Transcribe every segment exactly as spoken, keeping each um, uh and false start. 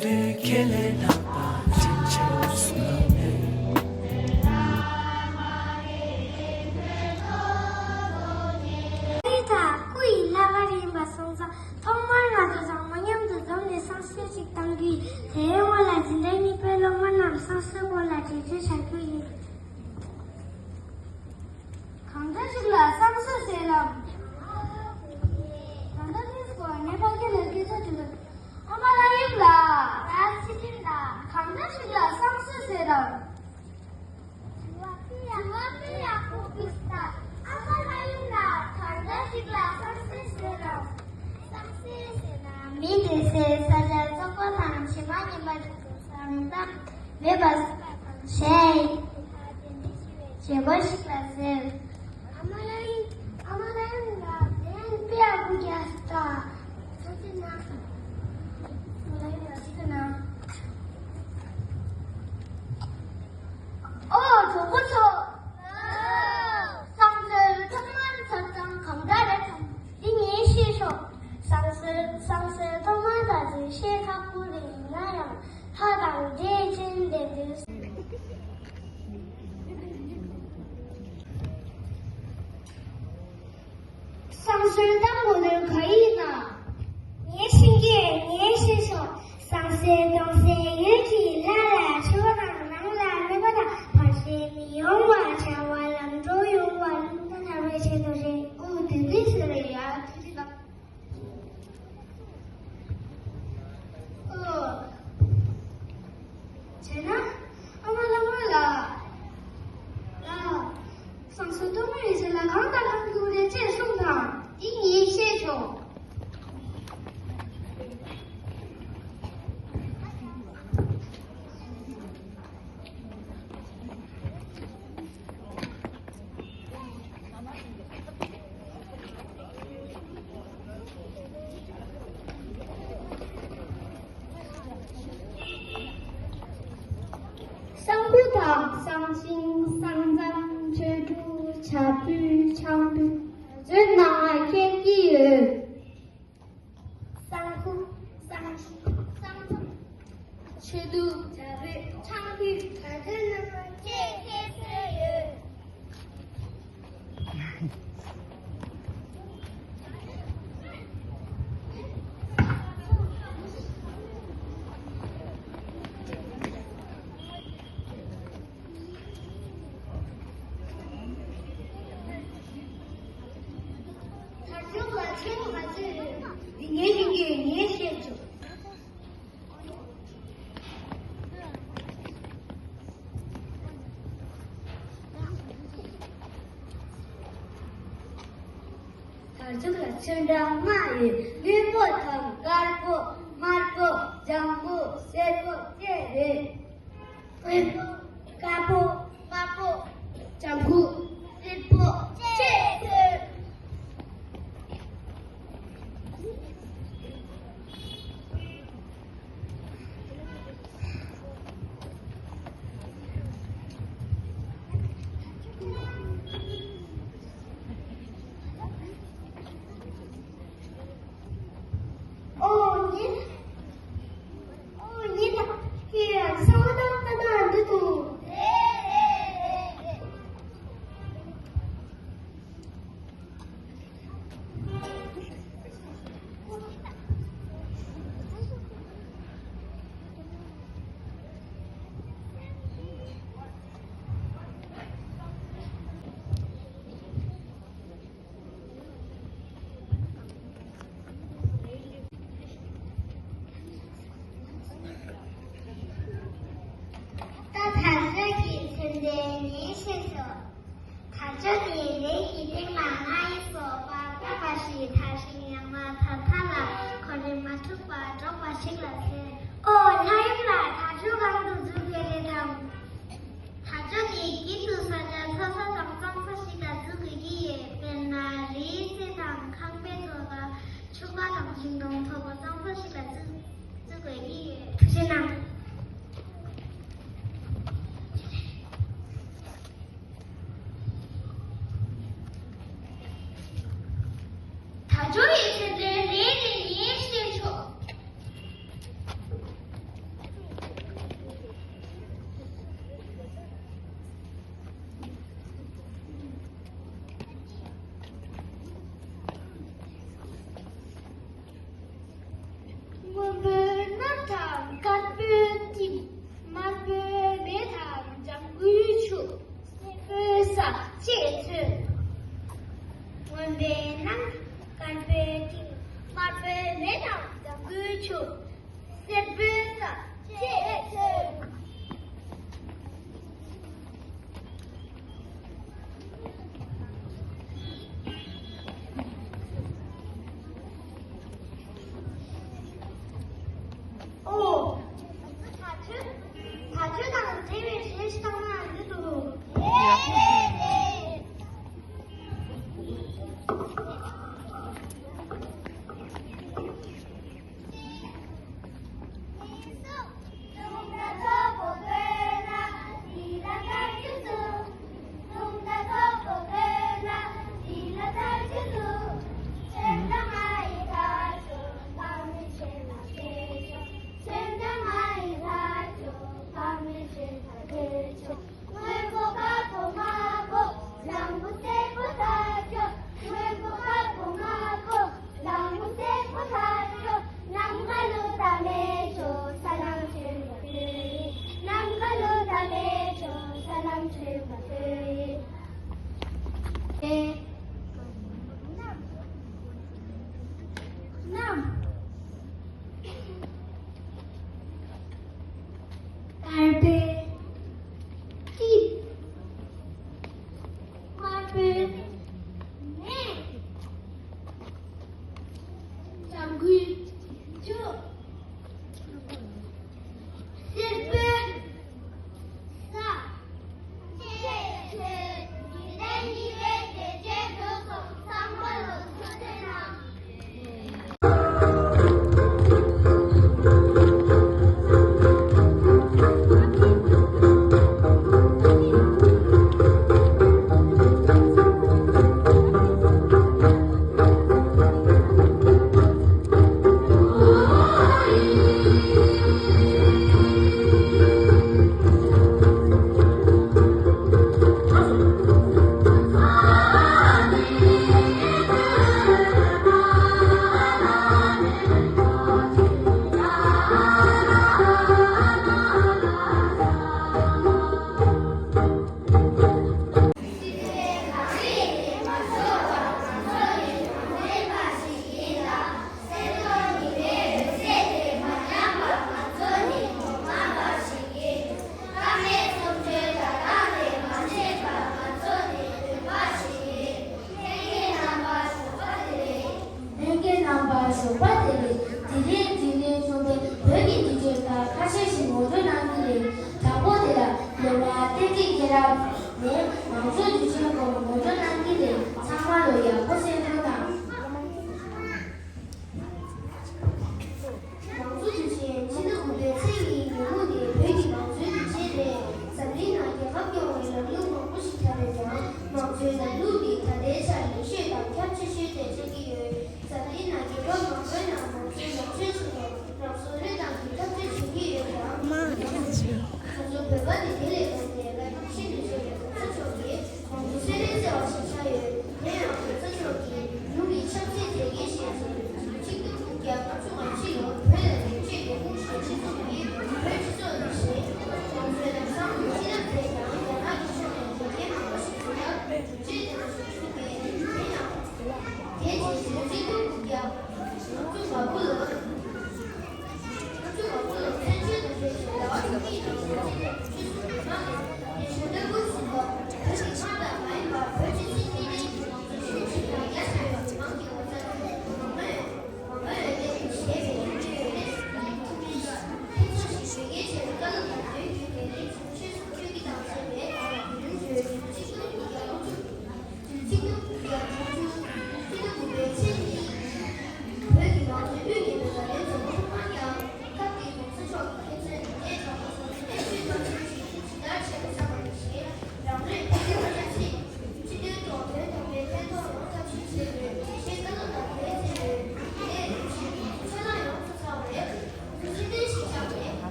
ཁས་ལེན་གནང་བ་བཀྲིན་ཆེ་ཞུ་ལགས། ཨི་ཐ་སྐུ་ཡི་བླ་མ་རེད་པ་སོང་ཙང་ཐོག་མར་ང་ཚོ་ཚང་མ་མཉམ་དུ་འཛོམས་ནས་བསང་གསོལ་ཞིག་གཏང་རྒྱུ་ཡིན། དེའི་སྔོན་ལ་འཛིན་གྲྭ་གཉིས་པའི་སློབ་མ་རྣམས་བསང་གསོལ་སྐོར་ལ་འགྲེལ་བརྗོད་བྱ་རྒྱུ་ཡིན། གང་འདྲ་ཞིག་ལ་བསང་གསོལ་ཟེར་ལམ། ད་ལྟ་དུས་སྐོར་ངས་ཕ་གི་ལ་སྐད་ཆ་དྲིས་ལ། ཨ་མ་ལགས་ཡིན་ལ། ད་ཕྱི་དྲིན་ལ། གང་འདྲ་ཞིག་ལ་བསང་གསོལ་ཟེར་ལམ། དྲི་བ་དེ་ཡག་པོ་འདུག་ད། ཨ་མ་ལགས་ཡིན་ལ། གང་འདྲ་ཞིག་ལ་བསང་གསོལ་ཟེར་ལམ། བསང་གསོལ་ཟེར་ན་མི་དེ་ཚོས་ས་ཆ་བཙོག་པ་དང་བྱེ་མ་ངན་པ་དེ་ཚོ་བསང་དང་མེད་པ་བཟོ་བ་དང་གཞན་བྱེད་སྒོ་ཞིག་ལ་ཟེར། ཨ་མ་ལགས་ཡིན། ཨ་མ་ལགས་ཡིན་ལ་དེ་ཡང་དཔེ་ཡག་པོ་རྒྱག་སོང་ད། ཐུགས་རྗེ་གནང་། ཨ་མ་ལགས་ཡིན་ལ་ཐུགས་རྗེ་གནང་། ཨོ་གྲོགས་པོ་ཚོ། བསང་གསོལ་ཐོག་མར་ཚར་ཙང་གང་འདྲ་རེད་དམ། འདི་ངས་ཤེས་ཤོག་བསང་གསོལ་བསང་གསོལ་ཐོག་མར་ཚར་ཚེ་ཤེས་ཁག་པོ་རེད། ཡིན་ན་ཡང་ལྷ་དང་འདྲེ་ཅན་དེ་འདུག་བསང་གསོལ་གཏང་དགོས་དོན་ག་ཡིན་ན། ངས་ཤེས་ཀྱི་ཡོད། ངས་ཤེས་ཤོག་བསང་གསོལ་གཏོང་སའི་ཡུལ་གྱི་ལྷ་ལ་མཆོད་པ་དང་ནང་ལ་གནོད་པ་དང་བར་ཆད་མི་ཡོང་བ། བྱ་བ་ལམ་འགྲོ་ཡོང་བ་རྣམ་པར་ཐར་པའི་ཆེད་དུ་རེད། ཨོ་དེ་འདྲ་ཞིག་རེད་ཡ། ཐུགས་རྗེ་གནང་། ཨོ། བྱས་ན་ཨ་མ་ལགས་མོ་ལ། ལ། བསང་གསོལ་གཏོང་མི་ཡིན་ཟེར་ལ་གང་དང་གང་གི་རེད་ཅེས་གསུངས་དང་། འདི་ངས་ཤེས་ཆོག་བསང་ཁུག་དང་བསང་ཤིང་བསང་རྫམ་མཆོད་ཁྲུས་ཇ་ཕུད་ཆང་ཕུད་ག་ཚོད་གནང་བ་ཁྱེད་ཀྱི་ཡོད། བསང་ཁུག་བསང་ཤིང་བསང་རྫམ་མཆོད་དུ་ཇ་ཕུད་ཆང་ཕུད་ག་ཚོད་གནང་བ་ཁྱེད་ཀྱི་སྲོལ་ཡོད། དར་ལྕོག་ལ་ཆེན་མ་ཆེ་རེད། འདི་ངའི་ཡིན་གྱི་ངས་བཤད་ཆོག་དར་ལྕོག་ལ་ཆེན་འདྲ་མ་ཡོད། སྔོན་པོ་དང་དཀར་པོ་དམར་པོ་ལྗང་པོ་སེར་པོ་བཅས་རེད། སྔོན་པོ། དཀར་པོ། དམར་པོ། ལྗང་ཁུ། སེར་པོ་བཅས་ཟེར། ཨོ་ཉི། ཨོ་ཉི་ད་ཁྱོད་ཡང་གསང་བ་དང་ལྟ་སྟངས་འདི་འདུག་ད་དར་ལྕོག་གི་མཚོན་དོན་ངས་ཤེས་སོང་། དར་ལྕོག་ནི་རས་ཀྱི་སྟེང་ལ་རྔ་ཡབ་སོགས་པ་བཏགས་པ་ཞིག་དར་ཞིང་ཡང་ན་དར་ཐག་ལ་གོ་རིམ་མ་འཁྲུགས་པར་འགྲོགས་པ་ཞིག་ལ་ཟེར། ཨོ་རྔ་ཡབ་ལ་དར་ལྕོག་གང་དུ་འཛུགས་དགོས་རེད་དམ། དར་ལྕོག་ནི་རྒྱུན་དུ་ས་ཆ་ཚ་ས་དང་གཙང་ས་ཞིག་ལ་འཛུགས་དགོས་ཀྱི་ཡོད། དཔེར་ན་རིའི་རྩེ་དང་ཁང་པའི་ཐོག་ལ་ཆུ་རྐ་དང་ཤིང་སྡོང་མཐོ་པོ་གཙང་ས་ཞིག་ལ་འཛུགས་འཛུགས་དགོས་ཀྱི་ཡོད། ཐུགས་རྗེ་གནང་། དར་ལྕོག་ཡི་མཚོན་དོན་རེད་དེ་ངས་བཤད་ཆོག་དཀར་པོའི་སྤྲིན། དམར་པོའི་མེ་དང་ལྗང་གུའི་ཆུ། སེར་པོའི་ས་ཅེས་མཚོན། མངོན་པའི་སྣང་། དཀར་པོའི་སྤྲིན། དམར་པོའི་མེ་དང་ལྗང་གུའི་ཆུ། སེར་པོའི་ས་ཅེས་མཚོན། ཨོ། ད་ཁྱོད་ད་ཁྱོད་དང་འབྲེལ་བའི་གཞས་ཤིག་བཏང་ན་འདི་འདུག་སྔོན་པོ་དཀར་པོ་དམར་པོ། ལམ་བུ་སེར་པོ་ཐལ་སྐྱོ། སྔོན་པོ་དཀར་པོ་དམར་པོ། ལམ་བུ་སེར་པོ་ཐལ་སྐྱོ། ནམ་མཁའ་ལུས་དང་མེ་ཆུ་ས་ལམ་ཆེན་པོ་དེ། ནམ་མཁའ་ལུས་དང་མེ་ཆུ་ས་ལམ་ཆེན་པོ་དེ། གནམ། དཀར་པོའི་སྤྲིན། དམར་པོའི་མེ། ལྗང་གུའི་ཆུ། སེར་པོའི་ས། ཅེས་མཚོན། དགེ་ལྡན་གཉིས་པའི་དགེ་རྒན་ཚོ་ཚང་མ་ལ་ཐུགས་རྗེ་གནང་།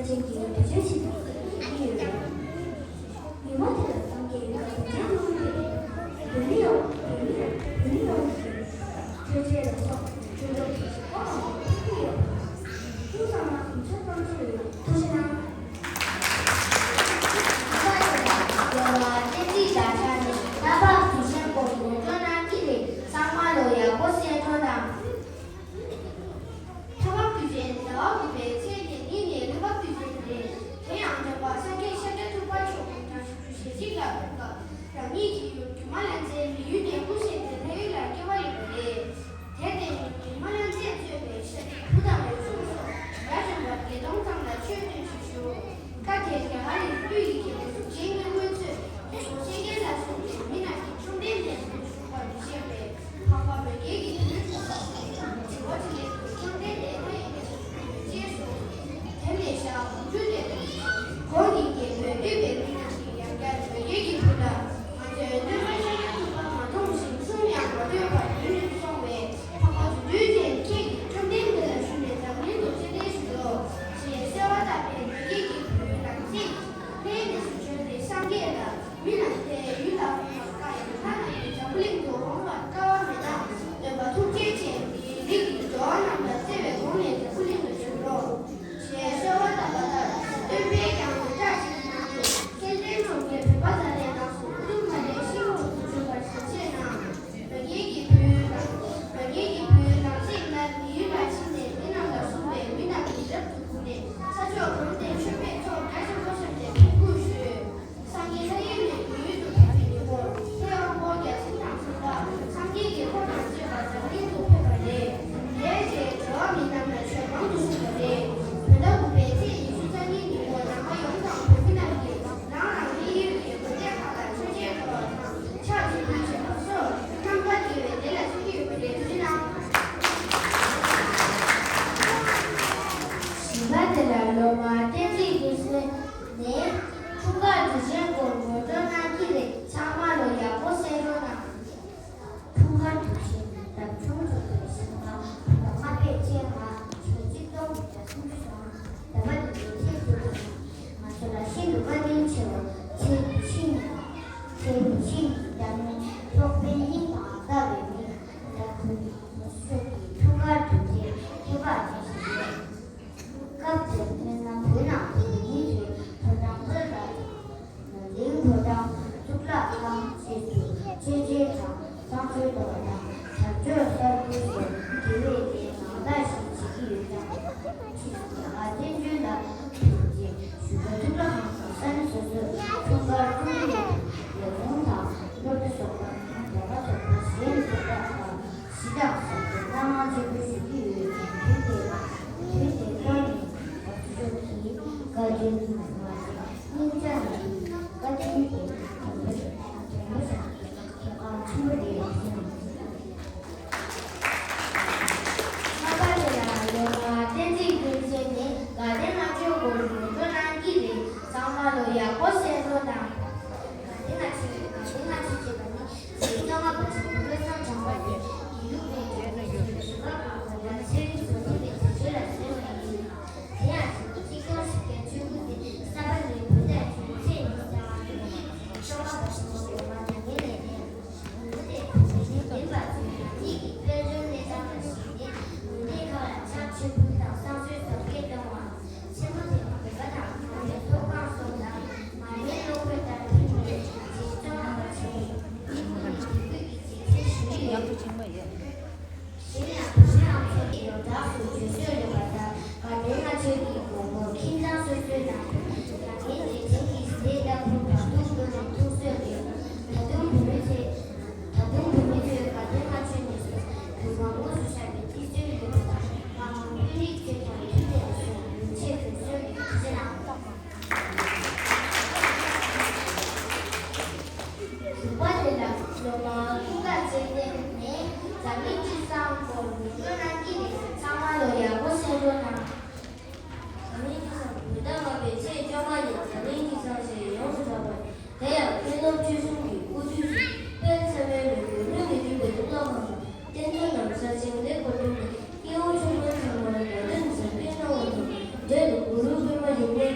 ཅན་གྱི་དུས་ཆེན་ཞིག་ཏུ་བརྩི་གི་ཡོད། ཉིན་མོ་དེ་ལ་སངས་རྒྱས་ཡུལ་ལ་སྡོམ་ཆེན་གནང་སྟེ། བོད་མི་ཡོངས་བོད་མི་ཡོངས་བོད་མི་ཡོངས་ཀྱིས་མཆོད་མཇལ་ལ་སོགས་ཆོས་ཕྱོགས་ཀྱི་ཞིག་པོ་མང་པོ་ཕུལ་གྱི་ཡོད་པ་དང་། ཐུགས་བསམ་ལ་གོང་ཆེ་གཏོང་ཆེད་ཡོད། ཐུགས་རྗེ་གནང་། བཀའ་དྲིན་ཆེ། ལོ་མ་བསྟན་འཛིན་ཟླ་ཆགས་ནས་ལྷག་པར་དུས་ཆེན་སྐོར་ངོ་སྤྲོད་གནང་གི་རེད། ཚང་མ་ལོ་ཡག་པོ་གསལ་སྒྲོན་དང་། ལྷག་པར་དུས་ཆེན་ཟླ་བ་དགུ་པའི་ཚེས་ཉེར་གཉིས་ནས་ལྷག་པར་དུས་ཆེན་རེད། དེ་ཡང་འཇམ་དཔལ་སངས་རྒྱས་ཤཱཀྱ་ཐུབ་པ་མཆོག་དྲུག་སྟོང་དྲུག་བརྒྱ་ཞེ་གཅིག་ལ་ཕེབས་སྐབས་རང་ཉིད་ཀྱི་ཡུལ་དྲི་མ་ལན་ཚྭའི་མི་ཡུལ་ནས་སྐུ་གཤེགས་ཏེ་ལྷ་ཡུལ་ལ་སྐྱེ་བ་ལེན་པ་རེད། དེར་བརྟེན་དྲི་མ་ལན་ཚྭས་གཙོས་པའི་ཤཱཀྱའི་བུ་དང་བུ་ཆུང་སོགས་དགྲ་བཅོམ་པ་བརྒྱད་སྟོང་ཙམ་ལ་ཆོས་སྟོན་ཞུས་ཞུ། སྐབས་དེར་རྒྱ་གར་ཡུལ་དབུས་ཀྱི་རྒྱལ་པོ་གཟུགས་ཅན་སྔོན་པོ་མཚོས་ལྷོ་ཕྱོགས་ཤཱཀྱ་ལ་སོགས་པའི་མི་རྣམས་ཀྱིས་བཅོམ་ལྡན་འདས་ལ་བཞུགས་པར་མི་ཤེས་པས། འཕགས་པ་མོའུ་འགལ་གྱི་བུས་དྲི་ལོ་ཅི་ལེགས་དུ་བཅོམ་ལྡན་འདས་ལྷ་ཡི་ལྷ་ཞིག་ཏུ་གྱུར་ཅེས་གསུངས། དེ་ནས་ཞག་དགུ་བཅུ་དེར་ཁོང་གི་རྒྱལ་པོས་འདུས་པའི་མི་རྣམས་ཀྱིས་ཡང་བསྐྱར་མོའུ་འགལ་གྱི་བུ་ལ། ང་ཚོས་སྟོན་པ་ཤཱཀྱ་ཐུབ་པ་མ་མཐོང་ཞིང་གསུང་ཡང་མ་ཐོས་པར་ཡུལ་ནས་སོང་བས། འཕགས་པ་དོན་གྲུབ་རྗེས་ཁྱེད་ཀྱིས་བཅོམ་ལྡན་འདས་ལ་ཞུས་ནས་འཛམ་གླིང་དུ་སྤྱན་འདྲེན་ཞུ་རོགས། ཞེས་གསོལ་བ་བཏབ་པས་མོའུ་འགལ་གྱི་བུས་ལམ་སེང་ལྷའི་གནས་སུ་བྱོན་ཏེ་སངས་རྒྱས་ལ། མི་རྣམས་ཏེ་ཡུལ་ལ་འོང་བར་དཀའ་ཡང་། ལྷ་རྣམས་ཀྱིས་འཛམ་བུ་གླིང་དུ་འོང་བར་དཀའ་བ་མེད་ན། སྟོན་པ་ཐུགས་རྗེ་ཅན་དེའི་རིགས་ཀྱི་འགྲོ་བ་རྣམས་ལ་བརྩེ་བའི་སྒོ་ནས་འཛམ་བུ་གླིང་དུ་བྱོན་རོགས། ཞེས་གསོལ་བ་བཏབ་པ་ལྟར་སྟོན་པས་ཀྱང་དེ་འདྲ་ཞིག་གནང་སྟེ། སྐལ་ལྡན་ཚོགས་བརྒྱད་བོད་པ་དག་ལས་ནགས་སུ་ཨུ་དུམ་མ་ལའི་ཤིང་དྲུང་དུ་བྱོན་པར་ཞལ་བཞེས་གནང་། མོའུ་འགལ་གྱི་བུས་ལམ། མོའུ་འགལ་གྱི་བུས་ལམ་སེང་སླར་མི་ཡུལ་ལ་ཕྱིན་ནས་མི་རྣམས་ལ་གསུངས་པས། མི་རྣམས་ཀྱིས་རབ་ཏུ་བསྒུགས་ནས་ས་ཕྱོགས་གང་དེར་མཆོད་པའི་ཚོགས་རྒྱ་ཆེན་པོ་བཤམས་ཏེ་ཕེབས་འགུགས་ཞུས། སངས་རྒྱས་ལྷ་ཡུལ་ནས་མི་ཡུལ་དུ་ཕེབས་པའི་ཉིན་མོར་ལྷའི་དབང་པོ་བརྒྱ་བྱིན་དང་འཁྲིལ་བ་སངས་རྒྱས་ཀྱིས་འཁོར་དང་བཅས་པ་འཛམ་གླིང་དུ་ཕེབས་པ་རེད། དེའི་རྗེས་འགྲོ་བ་མི་རྣམས་ལ་ཆོས་མང་དུ་གསུངས་པ་རེད། བོད་ཟླ་དགུ་པའི་ཚེས་ཉི་ཤུ་རྩ་གཉིས་ཉིན་མོར་ནང་པ་ཡོངས་དང་བོད་མི་རྣམས་ཀྱིས་རང་རང་གནས་ཡུལ་གྱི་སྒོ་བསྟེན་ཁག་ལ་མཆོད་མཇལ་དགོས་པ་དང་ཕྱག་མཆོད་འབུལ་བྱེད་པ་སོགས་རྣམ་དཀར་དགེ་བའི་སྡེ་ལ་བརྩི་གི་ཡོད་པ་རེད། ཐུགས་རྗེ་གནང་། བཞིན་པ་དེ་ལ་ལོ་མ་བསྟན་འཛིན་ཀུན་གསལ་ནས་འཁྲུངས་སྐར་དུས་ཆེན་སྐོར་ངོ་སྤྲོད་གནང་གི་རེད། ཚང་མ་ལོ་ཡག་པོ་གསལ་སྒྲོན་གནང་། འཁྲུངས་སྐར་དུས་ཆེན་འདབ་ཆུང་བྱུང་བའི་ཞིང་ཁམས་བོད་ཟླ་ལྔ་པའི་ཚེས་ལྔ་ཞོགས་ཆུ་སྟོང་དགུ་བརྒྱ་སུམ་ཅུ་སོ་ལྔ། ཟླ་བ་འདིའི་ཚེས་བཅུ་དྲུག་ཉིན་ང་ཚོ་ལ་ཤིན་ཏུ་བཀའ་དྲིན་ཆེ་བ་ཚེ་འདི་ཕྱི་གཉིས་ཚེ་འདི་ཕྱི་གཉིས་ཀྱི་བདག་ཉིད་འཕགས་པའི་སྙིང་དང་ལྟ་བའི་མིག་ཟླ་ཕུན་ཚོགས་ཀྱི་འཁྲུངས་སྐར་དུས་ཆེན་ཁྱད་འཕགས་ཅན་ཞིག་རེད། སྐབས་དེར་དཔེར་ན་བོད་ནང་གི་མི་ཚོས་ཕོ་བྲང་དཀར་ལ་དང་། གླིང་ཕོ་བྲང་གཙུག་ལག་ཁང་བཅས་སུ་མཆོད་མཇལ་དང་བསང་མཆོད་གཏོང་བ་དང་དར་ལྕོག་གསར་བསྐུལ་སོགས་དགེ་བའི་ལས་མང་དག་ཞིག་བྱེད་ཀྱི་ཡོད་ཀྱང་། ཕྱིས་སུ་རྒྱ་གར་བཙན་བྱོལ་ལ་ཕེབས་རྗེས་བཞུགས་སྒར་གཙུག་ལག་ཁང་དུ་ས་གནས་སོ་སོའི་འཁྲུངས་སྐར་སྲུང་བརྩི་ཡས་དང་ལས་ཁུངས་དང་སློབ་གྲྭ་སོགས་ལ་དགོན་པ་ཚོགས་པ་གཞན་ཚོགས་པ་དང་། གཞི་གྲངས་ཟབ་པའི་གནང་བ་ཆེན་པོ་ཞུ་གི་ཡོད་ཅིང་། དུས་དེ་དུས་དེ་ཁོང་ནི་བདག་ཆོས་ཀྱི་བཀའ་དྲིན་མ་ཟད་སྙིང་རྗེ་ནི་བཀའ་དྲིན་དེ་དམ་པ་དམ་པ་ཞིག་གི་ཁྱད་པར་ཆེན་པོ་རེད་གསུངས། ལྷག་པར་དེ་ལ་ལོ་མ་བསྟན་འཛིན་ཀུན་གསལ་ནས་དགའ་ལྡན་ལྔ་མཆོད་སྐོར་ངོ་སྤྲོད་གནང་གི་རེད། ཚང་མ་ལོ་ཡག་པོ་གསལ་སྒྲོན་དང་། དགའ་ལྡན་ལྔ་མཆོད། དགའ་ལྡན་ལྔ་མཆོད་ཅེས་པ་ནི། ཚེས་བཅོ་ལྔ་པ་ཞིག་ལ་བསམ་སྦྱངས་པ་སྟེ། དགེ་ལུགས་པའི་སྒྲོན་མེ་ཞིག་ལ་བཞུགས་སྒར་གང་པོ་ལ་ཚེ་རིང་བཟོ་ལྡན་པའི་དུས་ཚོད་ལ་བཟོས་པ་ཡིན། དེ་ཡང་ཆིག་སྟོང་བཞི་བརྒྱ་བཅུ་དགུ་ཚེས་གསར་པ་ནི་བོད་ཟླ་བཅུའི་ཚེས་ཉི་ཤུ་རྩ་ལྔ་སྟེ། བཅོ་ལྔ་པ་ཞིག་ལ་འོ་མ་ད་ངན་ལས་ལྡན། མུ་སྟེགས་བུད་མེད་ནི་བདེན་པ་ཚོས་རང་ཉིད་ཀྱི་དཔལ་འབྱོར་གནས་སྟངས་ལ་གཞིགས་ནས་མུ་སྟེགས་ཁག་ལ་ཕྱག་མཆོད་འབུལ་དང་བསང་མཆོད་གཟབ་རྒྱས་གཏོང་བ། ཆེན་པོ་དེ་བོད་པ་དང་བོད་པའི་ཚོགས་ཁང་སོགས་ལ་མར་མེའི་གློག་འོད་ལྟར་ཕུལ་ནས་རྗེས་བཙོང་བ་བྱས། སྐྱེས་བུ་ནི་དད་གུས་ཀྱི་རྗེས་དྲན་ཞུ་ཡི་ཡོད། གཞན་ཡང་བུད་མེད་ཨམ་ཅོག་གི་ཡོངས་གྲགས་སུ་བརྗོད་སྲོལ་ཡོད་པ་ལྟར། དགའ་ལྡན་ལྔ་མཆོད་ཀྱི་དགོང་མོར་ཁྱིམ་ཚང་སོ་སོའི་ནང་དུ་རང་གི་རྗེས་དྲན་གྱི་ཟས་ལྟ་བུ་བག་ཐུག་བླུགས་ནས་ཐུགས་གསོས་ཡོད། ད་དུང་བུད་མེད་ཚོས། ད་དུང་བུད་མེད་ཚོས་དགའ་ལྡན་ལྔ་མཆོད་ནས་བཟུང་རྒྱུ་མང་པོ་སུ་བཞག་པའི་རྩིས་སྲོལ་ཡོད་པ་དང་། མ་འོངས་དཔོན་རིགས་ཚོས་ཀྱང་དུས་དེ་ལ་བཟུང་ཡོང་ཆེད་དུ་གསོལ་བའི་ཁ་ཆེ་ན། དྲུག་པ་དེ་ལ་ལོ་མ་ཀུན་དགའ་ཚེ་བརྟན་ནས་འཛམ་གླིང་སྤྱི་བསང་སྐོར་ངོ་སྤྲོད་གནང་གི་རེད། ཚང་མ་ལོ་ཡག་པོ་གསལ་སྒྲོན་གནང་། འཛམ་གླིང་སྤྱི་བསང་། བོད་ཟླ་ལྔ་པའི་ཚེས་བཅོ་ལྔ་ཉིན་འཛམ་གླིང་སྤྱི་བསང་ཞེས་ཡོངས་སུ་གྲགས་པ། དེ་ཡང་མཁན་སློབ་ཆོས་གསུམ་གྱིས་དབུ་ཁྲིད་ཀྱིས་དཔལ་ཚད་མའི་ལོ་རྒྱུས་ལྷུན་གྱིས་གྲུབ་པའི་གཙུག་ལག་ཁང་དང་། རྟེན་མཛོད་རྣམས་གསར་བཞེངས་ལེགས་པར་གྲུབ་ནས་སྐྱེ་བོ་ཆོས་སྤོན་ཚང་མར་དགའ་སྟོན་གཟབ་རྒྱས་གནང་བ་དང་། འབྲེལ་ཏེ་གུ་རུ་པདྨ་འབྱུང་གནས།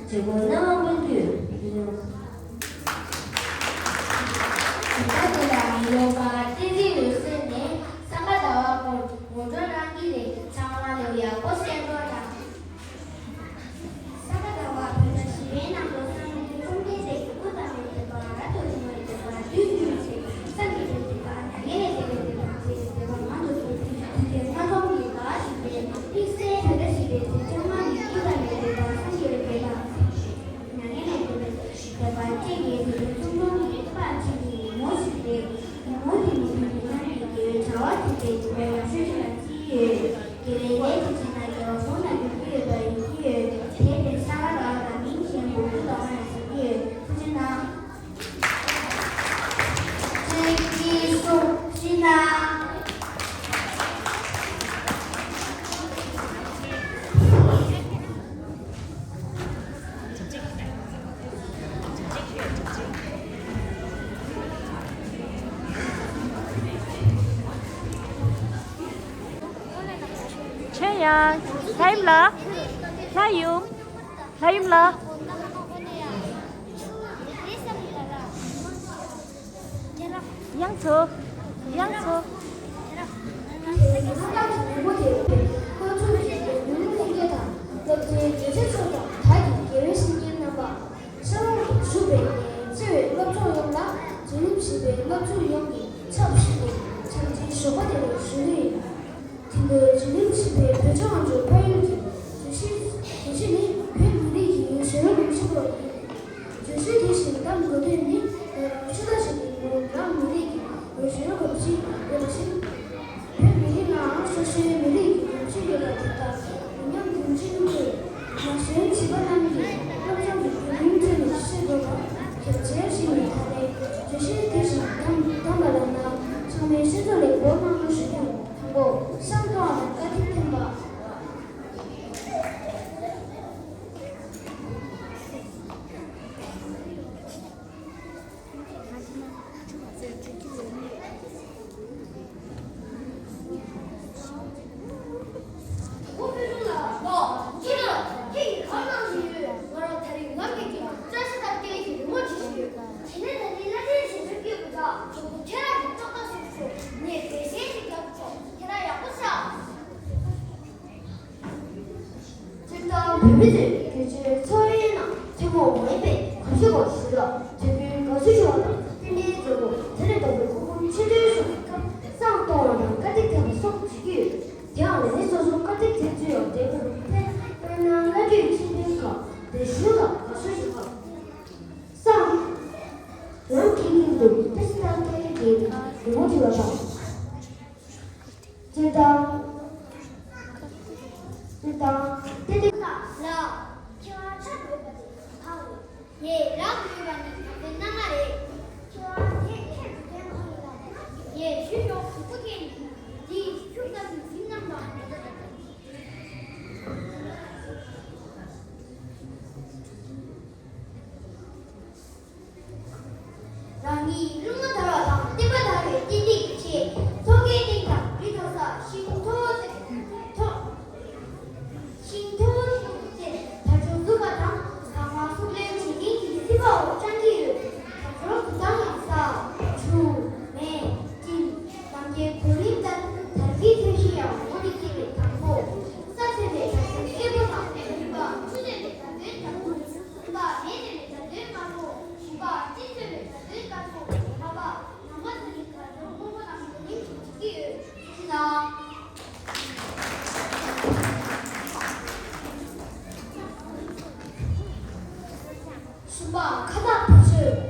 བྱེད་སྒོ་གནང་བ་སྤོན་དུས། དེ་ལ་ཡིན་ལོ་པ་བསྟན་འཛིན་འོད་ཟེར་ནས་བསམ་པ་ཟླ་བ་སྐོར་ངོ་སྤྲོད་གནང་གི་རེད། ཚང་མ་ལོ་ཡག་པོ་གསན་རོགས་གནང་། ས་ག་ཟླ་བ་བོད་ཟླ་བཞི་པའི་ནང་ལོ་གསར་ཉིན་གསུམ་ལྡན་དེ་སྐུ་བལྟམས་པའི་དེ་པ་ར་ཏོ་རི་མོའི་དེ་པ་དུས་དུས་ཚེ་སངས་རྒྱས་པའི་དེ་པ་ན་གལ་ལས་དེ་པའི་དེ་པ་ཚེ་དེ་པ་མང་དུ་སོང་དུས་དུས་དེ་སྔ་རྫོང་གི་ག་ཞིག་པའི་དམིགས་བསལ་བོད་ཟླ་བཞི་པའི་ཚེས་བཅོ་ལྔ་ཉིན་སྐུ་བལྟམས་པའི་དེ་པ་སངས་རྒྱས་པའི་དེ་པ་ན་གལ་ལས་དེ་པའི་དེ་པ་ཅེས་ཀྱི་དེ་པའི་གསུང་འབུམ་གྱི་དཔེ་ཆེན་གྱི་ཉིན་མོ་ཞིག་རེད། ཉིན་མོ་དེ་ནི་བོད་མི་རྣམས་ཀྱི་དགེ་བའི་བྱ་བ་ཚུད་པའི་དེ་པའི་ཡག་ཤོས་ཤིག་ལ་བརྩིས་ཡོད། དགེ་བའི་ལས་དེ་བྱས་ན་དགེ་བ་ཟུང་ལ་འགྲོ་གི་ཡོད་པ་ཡིན་གྱི་ཡོད། དེར་བརྟེན་ས་ག་ཟླ་བ་ལ་མིང་གཞན་དགུ་བཅུ་ལྡོག་མ་ཡང་ཟེར་གྱི་ཡོད། ཐུགས་རྗེ་གནང་། ཁྱེད་ཀྱིས་གསུང་ཞིག་གནང་། ཆོས་དབྱངས། ལྷ་ཡུམ་ལགས། ལྷ་ཡུམ། ལྷ་ཡུམ་ལགས། དབྱངས་ཚོ། དབྱངས་ཚོ། ས་འོག་ཏུ་བཞུགས་པའི་ངའི་བརྩེ་བའི་སློབ་ཕྲུག་ཡོངས་ལ་བྱིན་རླབས་ཆེ་བའི་སློབ་ཕྲུག་ཡོངས་ཀྱི་ཕྱག་བཞེས་ཏེ་འཆམ་མཐུན་ཞོགས་པ་དེ་རུ་ཞུ་གི་ཡིན། དེང་དུས་བྱིན་རླབས་ཆེ་བའི་བོད་ལྗོངས་ཀྱི་ཕ་ཡུལ་གྱི་བརྗོད་གཞི། བརྗོད་གཞི་ནི་བོད་མི་རིགས་ཀྱི་ཡུལ་གཞན་ལ་ཆེན་པོ་ཡིན། བརྗོད་གཞི་དེ་བཞིན་གཏམ་དགོས་དོན་ནི་ཆུ་ཟླ་བཞིན་གྱི་ངོ་བོ་རང་མི་རིགས་ཀྱི་ཡུལ་གཞན་ལ་གོམས་གཤིས་ཡོད་པ་བཞིན། བོད་མི་རིགས་ནའང་སོ་སོའི་མི་རིགས་ཀྱི་གོམས་གཤིས་ཡོད་པ་དེ་དག་མི་ཉམས་རྒྱུན་འཛིན་དགོས། ན་གཞོན་བྱིས་པ་རྣམས་ཀྱིས་སློབ་སྦྱོང་གི་བརྒྱུད་རིམ་ཁྲོད་ནས་ཤེས་དགོས་པ་གལ་ཆེ་ཞིག་ཡིན། ད་རེས་བརྗོད་གཞི་དེ་བཞིན་གཏམ་གཏམ་པ་ལ་ན་ཚང་མས་ཤེས་ཚོར་ལེགས་པོ་གནང་རོགས་ཞུ་རྒྱུ། དང་པོ། བསང་གཏོང་བ་དང་བཀའ་དྲིན་དྲན་པ། ཁྱེད་རང་ད་ནི་བླ་ཆེན་ཞིག་ཆགས་ཀྱི་ཡོད་པ་འདྲ། ཁྱོད་ཁྱེད་རང་གི་ལྕོགས་གྲྭ་སུ་སུ་ནས་བེད་སྤྱད་ཞིག་རྒྱབ་ཆོག་ཁྱེད་རང་ཡག་པོ་ཤག་སྤྱིར་བཏང་བོད་མི་ཚོས་བོད་ཆོལ་ཚོགས་པའི་ནང་ཐུན་མོང་མ་ཡིན་པའི་གོམས་གཤིས་སྐོར་ཞུས་ལ། དུས་རྒྱུན་དགའ་བསུ་ཞུ་བ་དང་རྟེན་འབྲེལ་མཛད་སྒོ་དེ་ལས་ལྡོག་པའི་སྐུ་ཕུང་ཆེད་དོན་ཞུ་བའི་སྐབས་བསང་གཏོང་བ་དང་བཀའ་ཁྲིད་འཐེན་པ་སོགས་བྱེད་ཀྱི་ཡོད། དེའང་ལས་སྣེ་སོ་སོར་བཀའ་ཁྲིད་འཐེན་ཚུལ་ཡང་འབྲེལ་དགོས་པ་ལས། དཔེར་ན་བླ་སྤྲུལ་ཆེན་པོའི་ཁག་དེ་ཞུ་དང་དགའ་བསུ་ཞུ་ཁག་བསང་། ལམ་གྱི་སྟེང་དུ་ཏེ་སི་ཏང་ཏེ་རེ་གྱི་རི་མོ་བྲིས་པ་དང་། སྤྱིར་བཏང་། སྤྱིར་བཏང་ཏེ་ཏེ། ལ། ཁྱེད་རང་ཆགས་ཡོད་པ་དེ་ཧ་གོ། ངས་རག་ཡོད་པ་ནི་ང་ཚོའི་སྣ་ལྔ་རེད། ཁྱེད་རང་དེ་ཁྱེད་ཀྱི་ཕན་ཐོགས་ཡོད་ལ། ངས་ཞུས་ཡོང་གི་སྐུ་མཁྱེན་ནི་འདིའི་ཤུགས་ཙམ་གྱི་འཛིན་རྣམ་དང་། རང་ཉིད་རླུང་ལ་དར་བ་དང་བསྟན་པ་དར་བའི་རྟེན་འབྲེལ་གྱི་ཆེད། མཚོ་ཁའི་སྟེང་དང་རི་མཐོ་ས་ཞིང་མཐོ་ཚད་མཐོ། ཞིང་མཐོ་ཚད་དར་ལྕོག་འཛུགས་པ་དང་། གང་མང་སུག་ལེན་བྱེད་མཁན་གྱི་སྲིད་པ་འོག་བཅང་གི་ཡོད། ད་ཚོར་དུ་བཏང་ཡང་ས། ཆུ། མེ། སྤྲིན། ནམ་མཁའི་གོ་རིམ་ལྟར་དར་རྒུད་ཐེབས་བཞིན་ཡང་འོག་ཏུ་སྐྱེ་བའི་དང་པོ། ས་ཚད་པའི་དར་ལྕོག་སེར་པོ་དང་། རིམ་པ་ཆུ་ཚད་པའི་དར་ལྕོག་དར་ལྕོག་གསུམ་པ་མེ་ཚད་པའི་དར་ལྕོག་དཀར་པོ། བཞི་པ་སྤྲིན་ཚད་པའི་དར་ལྕོག་དཀར་པོ། ལྔ་པ་ནམ་མཁའ་དང་རི་སྔོན་པོ་དང་གོ་རིམ་གྱིས་བྲིས་ཀྱི་ཡོད། ཅི་ན། གསུམ་པ་ཁ་བཏགས་བེད་སྤྱོད།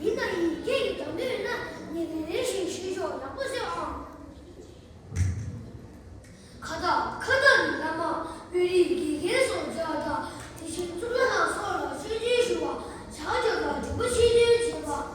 ཡིན་ན་ཡིན། ཁྱེད་ཀྱིས་དྲང་དོན་ཡོད་ན་ངས་རེ་རེ་བཞིན་ཞུས་ཆོག་ཡག་པོ་ཤོད་ཨང་། ཁ་བཏགས། ཁ་བཏགས་ནི་བླ་མ། དཔོན་རིགས་དགེ་རྒན་སོགས་མཇལ་བ་དང་། དེ་བཞིན་གཙུག་ལག་ཁང་སོགས་ལ་ཆོས་འབྱུང་ཞུ་བ། ཕྱག་འཇོག་དང་སྒྲུབ་པ་ཆེ་འདོན་བྱེད་པ།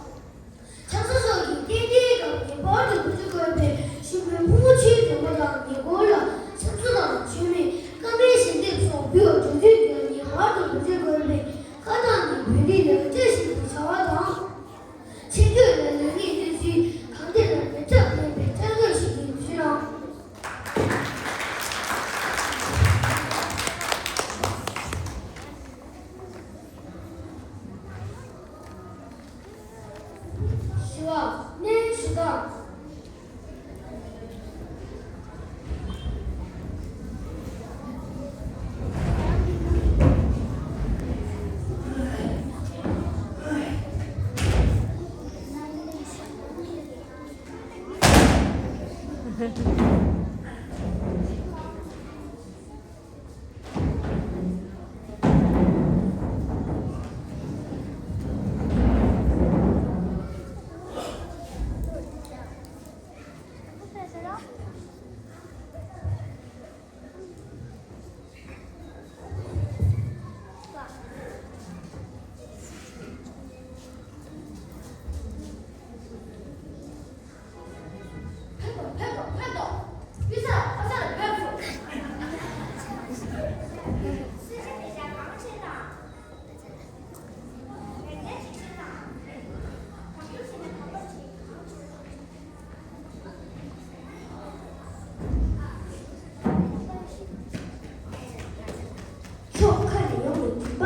ཕྱོགས་ཁག་ནས་ཡོང་བའི་དུས་བབ་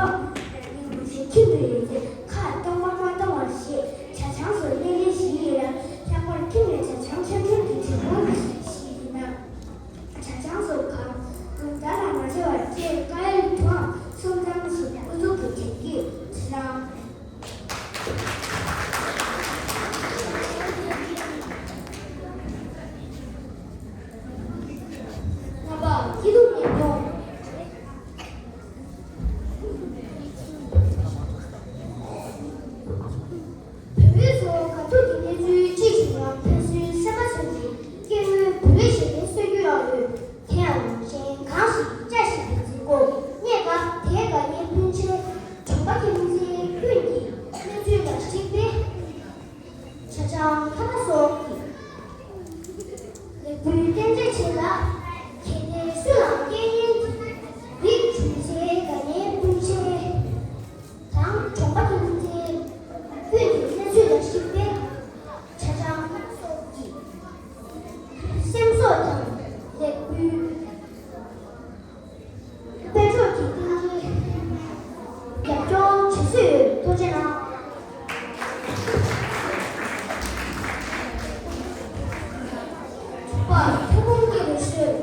ནང་ནས་ཁྱིམ་དུ་ཡོད་ཚེ་ཁ་གཏོང་བ་མ་གཏོང་བར་བཤད། ཇ་ཆང་སོགས་སྣེ་ལེན་ཞིག་ཡོད་ལ། ལྷག་པར་ཁྱིམ་ནས་ཇ་ཆང་ཆང་ཆུང་གི་གྲས་མང་ཞིག་ཡིན་ན། ཇ་ཆང་སོགས་གང་རུང་ད་ལ་མ་བྱ་བར་སྤྲད་དཀའ་ཡུལ་དུའང་སོང་ཙང་ཞེས་ཨུ་ཚུགས་ཀྱིས་དྲན་གྱིས་ཁྲིད་གནང་། རྣམ་པ་སྐྱིད་སྡུག་ཉིས་སྟོང་། བོད་པའི་འཚོ་བ་དགའ་སྡུག་གི་གནས་ཚུལ་གཅིག་བྱུང་ན་ཕན་ཚུན་སེམས་པ་མཚོན་ཅིང་སྐྱེ་དངོས་བོད་པའི་ཞལ་ནས་གསོད་རྒྱུ་ཡང་ཡོད། དེ་ཡང་གཞན་གང་ཞིག་བཀྲ་ཤིས་བདེ་ཆེན་སྐོར་རྙེད་དཀའ། དེའི་དགའ་ཉེ་སྤུན་མཆེད་གྲོང་པ་ཁྱིམ་མཚེས་ཀུན་གྱིས་གནས་ཚུལ་ལ་གཞིགས་པས། ཇ་ཆང་ཁ་པར་སོགས་ཀྱི་ལེགས་འབུལ་རྟེན་འབྲེལ་ཆེ་ལ། གལ་ཏེ་སུ་ལའང་རྐྱེན་ངན་གྱི་རིགས་བྱུང་ཚེ་དགའ་ཉེ་སྤུན་མཆེད་དང་གྲོང་པ་ཁྱིམ་མཚེས་ཀུན་གྱིས་གནས་ཚུལ་ལ་གཞིགས་པས། ཇ་ཆང་ཁ་པར་སོགས་ཀྱི་སེམས་གསོ་དང་ལེགས་འབུལ། དཔལ་འབྱོར་གྱི་རྟེན་འབྲེལ་རྒྱབ་སྐྱོར་བྱེད་སྲོལ་ཡོད། ཐུགས་རྗེ་གནང་། དྲུག་པ། ཐོན་ཁུངས་སྐྱེད་པའི་སྲོལ།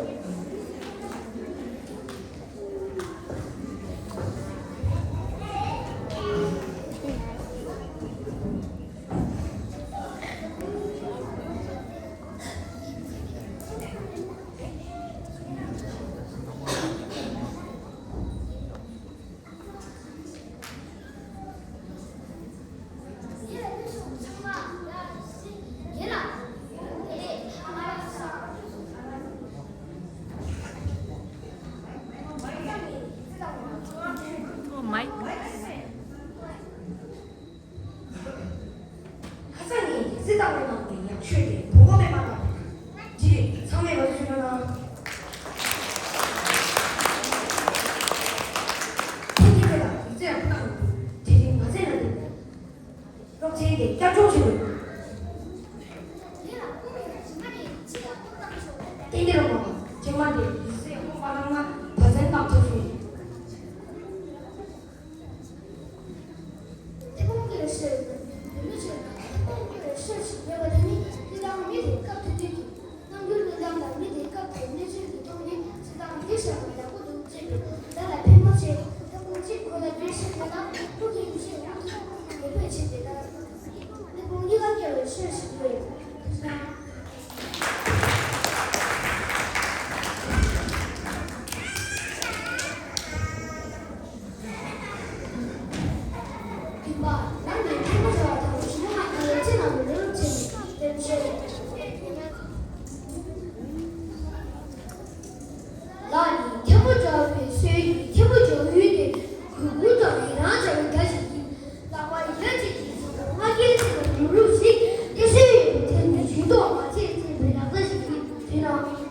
ཁ་སང་ངས་ཡིག་ཚད་བཏང་བའི་ནང་ནས་ཡག་ཤོས་དེ་བོང་བུ་མེད་པ་ལ། འདི་རེད། ཚང་མས་ང་ཚོ་ཞུ་ན། ཁྱེད་ཀྱིས་དེ་ལ་ཡིག་ཚད་ཡག་པོ་བཏང་ཡོད་འདུག་དེ་རིང་མ་ཚད་ན་འདུག་སློབ་ཚན་དེ་བསྐྱར་སྦྱོང་བྱེད་དགོས། ཏན་ཏན་རོགས་གནང་། ཐེངས་མ་དེ་ཡིག་ཚད་ཡག་པོ་མ་བཏང་ན་བ་ཚན་བཏང་ཐུབ་ཀྱི་མེད། ཐོན་ཁུངས་སྐྱེད་པའི་སྲོལ། བོད་མི་ཚོས་ཐོན་ཁུངས་སྐྱེད་པའི་སྲོལ་ཞིག་ཡོད་པ་དེ་ནི་སྤྱིར་བཏང་མི་དེ་སྐབས་དེ་དུས་ཀྱི་རྣམ་འགྱུར་གནས་སྟངས་དང་མི་དེ་སྐབས་དེའི་གནས་ཚུལ་གྱི་ཐོག་ནས་སྤྱིར་བཏང་འདི་བྱས་ན་ཡག་པོ་འདུག་ཅེས་པའི་བརྡ་ལ་ཕན་པ་ཆེ། ཐོན་ཁུངས་གཅིག་ཁོ་ན་བེད་སྤྱོད་བྱས་ན་ཕྲུ་གུའི་ཡིད་ཆེས་འོང་ཐུབ་པ་ངེས་པར་བྱེད་དེ་ལྟར། ཐོན་ཁུངས་གཉིས་ཀ་སྐྱེད་པའི་སྲོལ་ཞིག་ཡོད། དེ་ན། བདུན་པ། ལག་ནས་ཐལ་མོ་སྦྱར་བ་དང་ཞུ་མ་ཧ་ལས་ཅི་ལ་མི་ལོ་ཆེ་ནས་དེར་བཤད། ལག་ནས་ཐལ་མོ་སྦྱར་བའི་སྲོལ་གྱི་ཐལ་མོ་སྦྱར་ཡུལ་དེ་གུས་བཀུར་དང་ཡི་རང་བྱ་བའི་བརྡ་ཞིག་ཡིན། ལྷག་པར་ཡ་གཅིག་གི་ཚོགས་པ་ལྔ་བརྒྱའི་ཚད་ལ་ཡོད་རུང་ཞིག་སྟེ་སྲོལ་ཡོད་པའི་ཐད་ནས་ཇུས་གཏོགས་མ་བྱེད་ཅེས་པའི་རང་བརྡ་ཞིག་ཡིན། དེས་ན། བརྒྱད་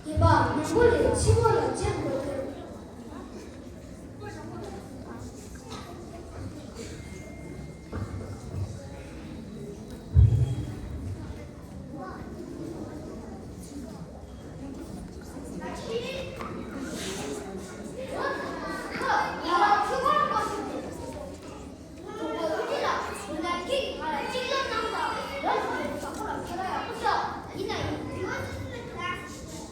པ། ནང་སྒོ་ལས་ཕྱི་སྒོ་ལ་འཇབ་དགོས་དོན།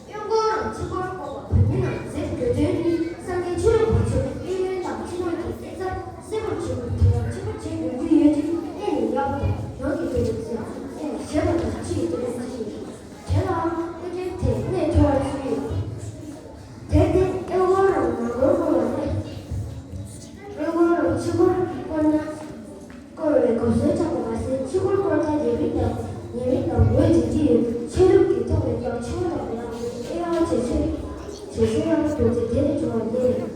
གཡོན་སྐོར་རམ་ཕྱི་སྐོར་བསྐོར་བ་བོད་མི་རྣམས་འཛེམ་དགོས་དོན་ནི་སངས་རྒྱས་ཆོས་ལུགས་པ་ཚོས་གཡས་གཡོན་དང་ཕྱི་ནང་གི་ཚེ་ཚད་གསལ་པོར་བྱེད་དགོས། དེ་ལ་ཕྱི་པོ་བྱེད་དགོས་ཀྱི་ཡོད་ཅིང་གཡས་ནས་གཡོན་པ་དང་ནང་གི་དེ་ལ་ཚེ་གཡས་ནས་ཞབས་པ་དང་ཕྱི་ཡི་དེ་ལ་ཚེ་ཡོད། དེ་ལའང་དཔེ་ཅན་དེ་གནས་མཐོ་བར་ཚུད་ཡོད། དེར་བརྟེན་གཡས་སྐོར་རམ་ནང་སྐོར་བསྐོར་བ་ལས། གཡོན་སྐོར་རམ་ཕྱི་སྐོར་བསྐོར་ན། བསྐོར་བའི་གོམས་སྲོལ་ཆགས་པ་མ་ཟད་ཕྱི་སྐོར་བསྐོར་ཐལ་ཉེ་རིང་དང་ཉེ་རིང་དང་འོས་འབྱེད་ཀྱི་ཡོད། ཆོས་ལུགས་ཀྱི་ཐོག་ནས་ཀྱང་ཕྱི་སྐོར་དང་ཡང་ཨེ་ཡང་བྱེད་ཆོས་བྱེད་སྲོལ་ཡང་འདུག་ཚེ་དེ་ལས་བྱུང་བ་ཡིན།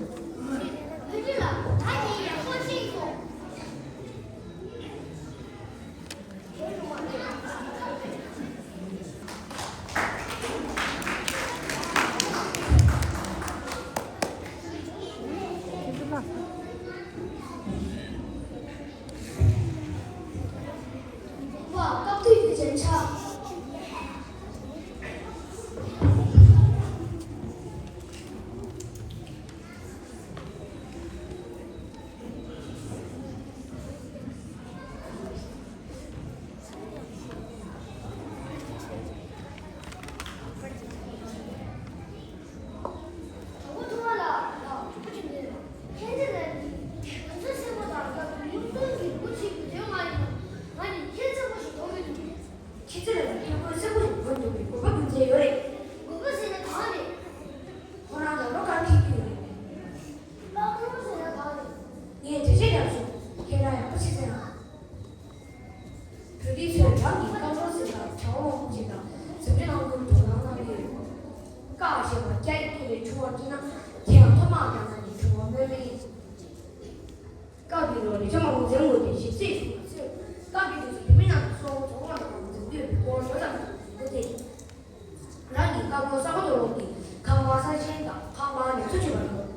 ཁ་ལོ་ས་གོ་དོ་ལོ་གི་ཁང་པ་གསར་ཆེན་དང་ཁང་པ་ནས་ཚུར་ཕྱིན་པ་དང་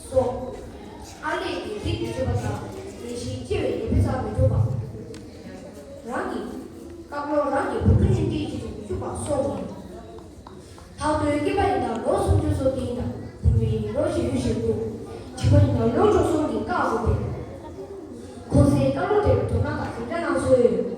སོགས། ཨར་ལས་ཀྱི་རིགས་ཀྱི་སྤྱོད་པ་དང་ལས་གཞི་སྐྱེ་བའི་ལས་འཕེལ་ཚར་མི་ཐུབ་པ། རང་གི་སྐབས་ལོ་རང་གི་བུ་ཕྲུག་གཉེན་སྒྲིག་བྱེད་དུ་བཅུག་པ་སོགས་ཡིན། ཐག་ཏུ་སྐྱེས་པ་ཡིན་ན་ལོ་སུམ་ཅུ་སོ་བདུན་དང་བུད་མེད་ཡིན་ལོ་བཞི་བཅུ་ཞེ་དགུ། བྱིས་པ་ཡིན་ན་ལོ་བཅུ་གསུམ་གྱི་བཀག་དགོས་པས། གོང་གསལ་བཀའ་སློབ་དེར་དོ་སྣང་དང་གཟིགས་བརྟག་གནང་སོས།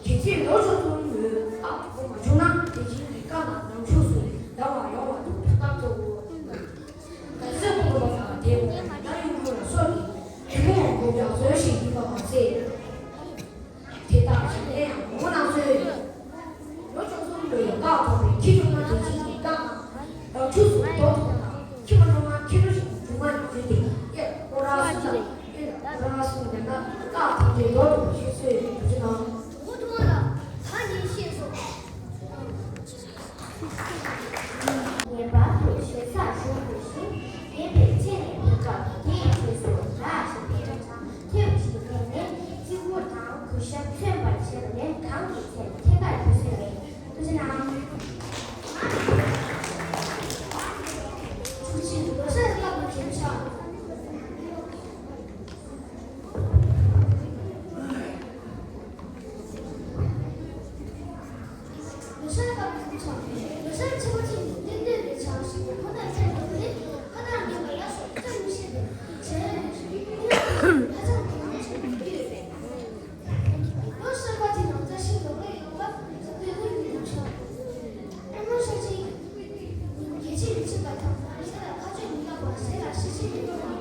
གལ་སྲིད་ལོ་བཅུ་གསུམ་ལོའི་བཀག་འགོ་མ་བྱུང་ན་དེ་བཞིན་གྱི་བཀག་དང་ནང་ཆོས་སུ་ལྡང་བ་ཡོང་བ་འདུག་ཐག་གཅོད་དགོས། གལ་སྲིད་ཕོག་པ་དང་དེ་འོག་ན་ཡོང་རྒྱུ་ལ་སོགས་ཀྱི་ཐུན་མོང་གི་ཡང་ཟོན་ཞིག་ཡིན་པ་མ་ཟད། དེ་དག་གཞི་ནས་ཡང་ངོ་ནང་སོས། ལོ་བཅུ་གསུམ་ལོའི་བཀག་ཐོག་པའི་ཁྱི་ཆུང་མ་དེ་བཞིན་གྱི་བཀག་དང་ལག་ཆུ་སུ་དོ་ཐོག་དང་ཁྱི་མ་ཆུང་མ་ཁྱི་ལོ་ཞིག་འབྱུང་མ་ཡོད་དེ་ཡེ་ཀོ་ར་སུ་དང་ཡེ་ཀོ་ར་སུ་ཡང་ན་བཀག་ཐམས་ཅད་དོ་ཐོག་པའི་ཤོད་སོས་ཡོད་པ་ཅི་ནང་། ངོ་ཐུང་བ་ལ་ད་ངས་ཤེས་སོང་། ངེས་པར་དུ་ཞེ་ས་ཞུ་དགོས་ཤིང་། ངེས་པའི་ཆེད་ནས་བོད་སྐབས་དེའི་རྗེས་སུ་རག་ཞིང་ཕན་ཡོན་ཀྱང་ཐོས་པ་ཞིག་བསྟན་ནས་བརྩི་བཀུར་དང་གུས་ཞབས་མཚོན་པར་བྱས་པ་ལས་གང་གི་ཚད་ཐད་ཀར་གྱུར་ཟིན་པས་ཐུགས་རྗེ་གནང་། ཐུགས་རྗེ་ཆེ། ལོ་གསར་སྐབས་ཀྱི་གྲོས་འཆར། ལོ་གསར་སྐབས་ཀྱི་ཚོགས། ལོ་གསར་ཆེན་པོ་ཅན་གྱི་རྟེན་འབྲེལ་གྱི་ཆར་ཞིག་ཏུ་ཁོ་ནར་ཕྱག་འཚལ་ཏེ་ཁ་ཐག་ཉེ་བ་ཡ་སོགས་རྩ་མི་ཤེས་པའི་བྱས་ལས་ཀྱི་ཧ་ཅང་གི་ནང་ཆེན་པོ་ཡོད། ལོ་གསར་པ་དེ་ནང་བཀྲ་ཤིས་ལོ་ལེགས་ཡོང་བ་བསྟོད་ཕུལ་གྱི་ཡོད་ཆོག་ཨ་མ་ཤ་ཆེན་གྱི་ཉིན་གལ་ཆེ་མི་བྱེད་པ་དང་ཟས་ལ་ཁ་གཅོད་མི་ལབ་པ་ཟས་ལ་ཤ་ཆེན་མི་ལབ་པ།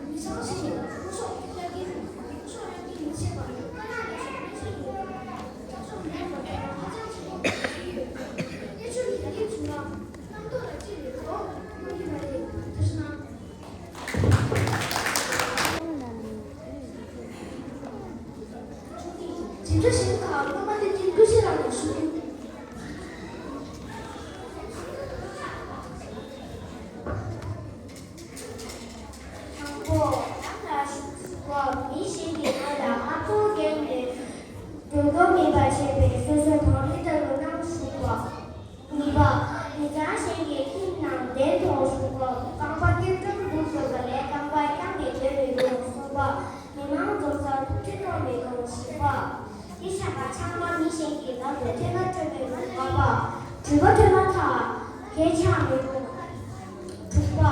མི་ཚང་ཞིང་སྐུ་སྲོག་གཡར་གྱིན་སྐུ་སྲོག་གཡར་གྱིན་མི་བྱེད་པ་དཀའ་ལས་ལ་སོགས་ཕན་ཚུན་ཡོད། ཀྱག་ཀྱོག་མེད་པ་དང་ཧ་ཅང་ཆེན་པོ་ཡོད་ཀྱི་ཡོད། གནས་ཚུལ་ག་རེ་བྱུང་ན་རྣམ་རྟོག་ལ་ཅི་ཡོད་དོ་དངོས་ཀྱི་མ་རེད་ཐུགས་རྗེ་གནང་། དེ་འདྲ་ཞིག་ཁག་སློབ་མ་དེ་གྱིས་སྐུ་ཞིག་རང་ནས་ཞུ། དང་པོ། ལམ་ལ་ཞུགས་སྐབས་མི་གཞན་གྱིས་ང་ལ་དམའ་ཕབ་བརྒྱབ་ནས་འགྲོ་དོན་མེད་པ་བྱས་པས་སོ་སོ་དང་རི་ལྟ་བུ་གནང་ཞུགས་པ། གཉིས་པ། མི་ཚང་གཞན་གྱི་ཁྱིམ་ནང་གདན་ཐོག་ཞུགས་སྐབས་རྐང་པ་སྐེད་སྒྲོམ་འདུག་དགོས་པ་ལས་རྐང་པ་བརྐྱངས་ནས་སྡོད་མི་རུང་། གསུམ་པ། མི་མང་འཛོམས་སར་ཐུག་འཕྲད་གཏོང་མི་རུང་། བཞི་པ། དེ་བཞིན་པ་ཚང་མ་མི་གཞན་གྱི་ལག་ཏུ་ཐོན་མ་སྤྲོད་པའི་ལུགས། ལྔ་པ། གྲུ་པ་ཐོན་མ་ཐག་གད་ཆག་མི་རུང་། དྲུག་པ།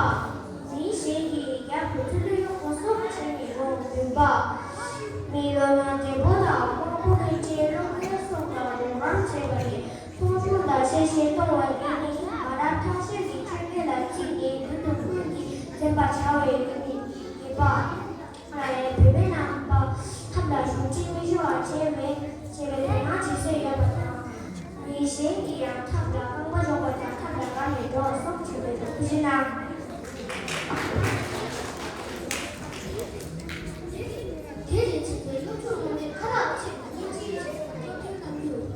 མི་གཞན་གྱི་རྒྱབ་ཏུ་ཐུག་ལུས་གཡོག་པོ་སོགས་བྱེད་མི་རུང་། བདུན་པ། མི་ལོ་ན་བགྲེས་པོ་དང་དབང་པོ་སྐྱེད་ཅན་སློབ་དཔོན་སོགས་ལ་འོས་འབངས་བྱས་པ་ཡིན། ཐོང་ཁུངས་དང་ཤེས་བཞིན་གཏོང་བ་ཡིན་ནི། མ་རབས་ཐ་ཤལ་གྱི་ཆོས་འགལ་ལ་ཚིག་ངན་རྒྱུ་དང་ཀུན་གྱིས་འཛེམ་པར་བྱ་བའི་ཡུལ་ནི། བརྒྱད་པ། ང་རང་བོད་པའི་ནང་པ་ཐབས་ལ་ཞུགས་ཁྲིད་མི་ཞུ་བ་བྱས་མེད་ཅེས་པའི་དོ་སྣང་བྱེད་སྲོལ་ཡོད་པ་དང་། མི་གཞན་གྱིས་ཡང་ཐབས་ལ་རྐང་པ་འཇོག་པ་དང་ཐབས་ལ་བཀག་ནས་འགྲོ་བ་སོགས་བྱེད་པའི་ཐུགས་རྗེ་གནང་། དེ་རེད་ཅེས་པའི་སློབ་ཕྲུག་རྣམས་ནས་ཁ་ཐག་ཆད་པ་ཉིན་གཅིག་ཅེས་སློབ་སྟོན་གནང་རྒྱུ། རྟེན་འབྲེལ་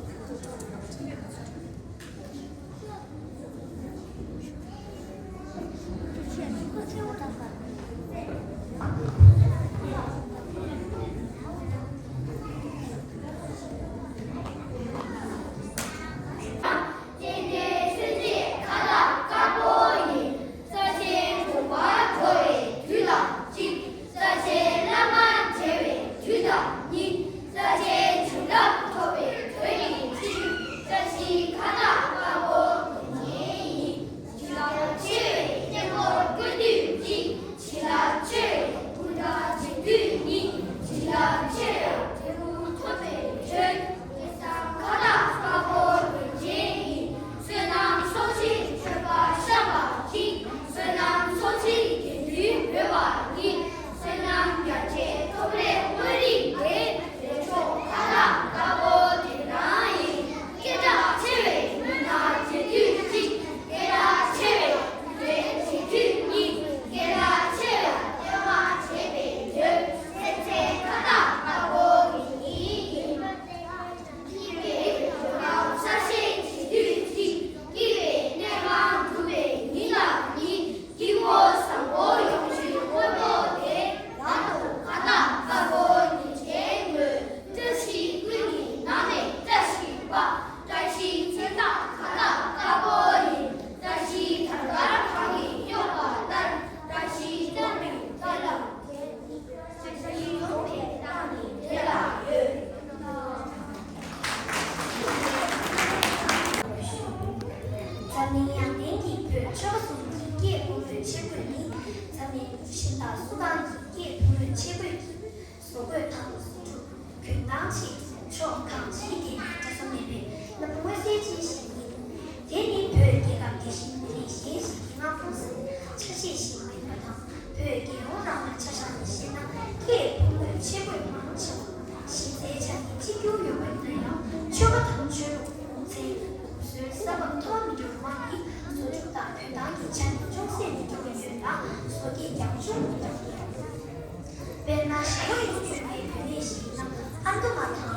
མཚོན་བྱེད་ཁ་ཐག་དཀར་པོ་ཡིན། ས་ཆེན་དགོན་པར་འགྲོ་བའི་དུས་ལ་གཅིག་ས་ཆེན་བླ་མ་མཇལ་བའི་དུས་ལ་གཉིས། ས་ཆེན་བྱིན་རླབས་ཐོབ་པའི་དོན་ནི་གཅིག་ས་གཞིའི་ཁ་ཐག་དཀར་པོ་དོན་ཆེན་ཡིན། བྱིན་རླབས་ཆེ་བའི་གཉེན་པོར་བསྐོས་དུས་གཅིག་བྱིན་རླབས་ཆེ་བའི་སྐུ་འདྲ་མཇལ་དུས་གཉིས། བྱིན་རླབས་ཆེ་བའི་འབྲས་བུ་ཐོབ་པའི་དོན། སྐལ་བཟང་ཁ་ཐག་དཀར་པོ་དོན་ཆེན་ཡིན། བསོད་ནམས་ཚོགས་ཆེན་མཆོད་པ་བཤམས་པ་གཅིག་བསོད་ནམས་ཚོགས་ཆེན་དགེ་འདུན་འབོད་པ་གཉིས། བསོད་ནམས་རྒྱ་ཆེ་ཐོབ་ལས་དངོས་རིགས་ལྡན། ལས་མཆོག་ཁ་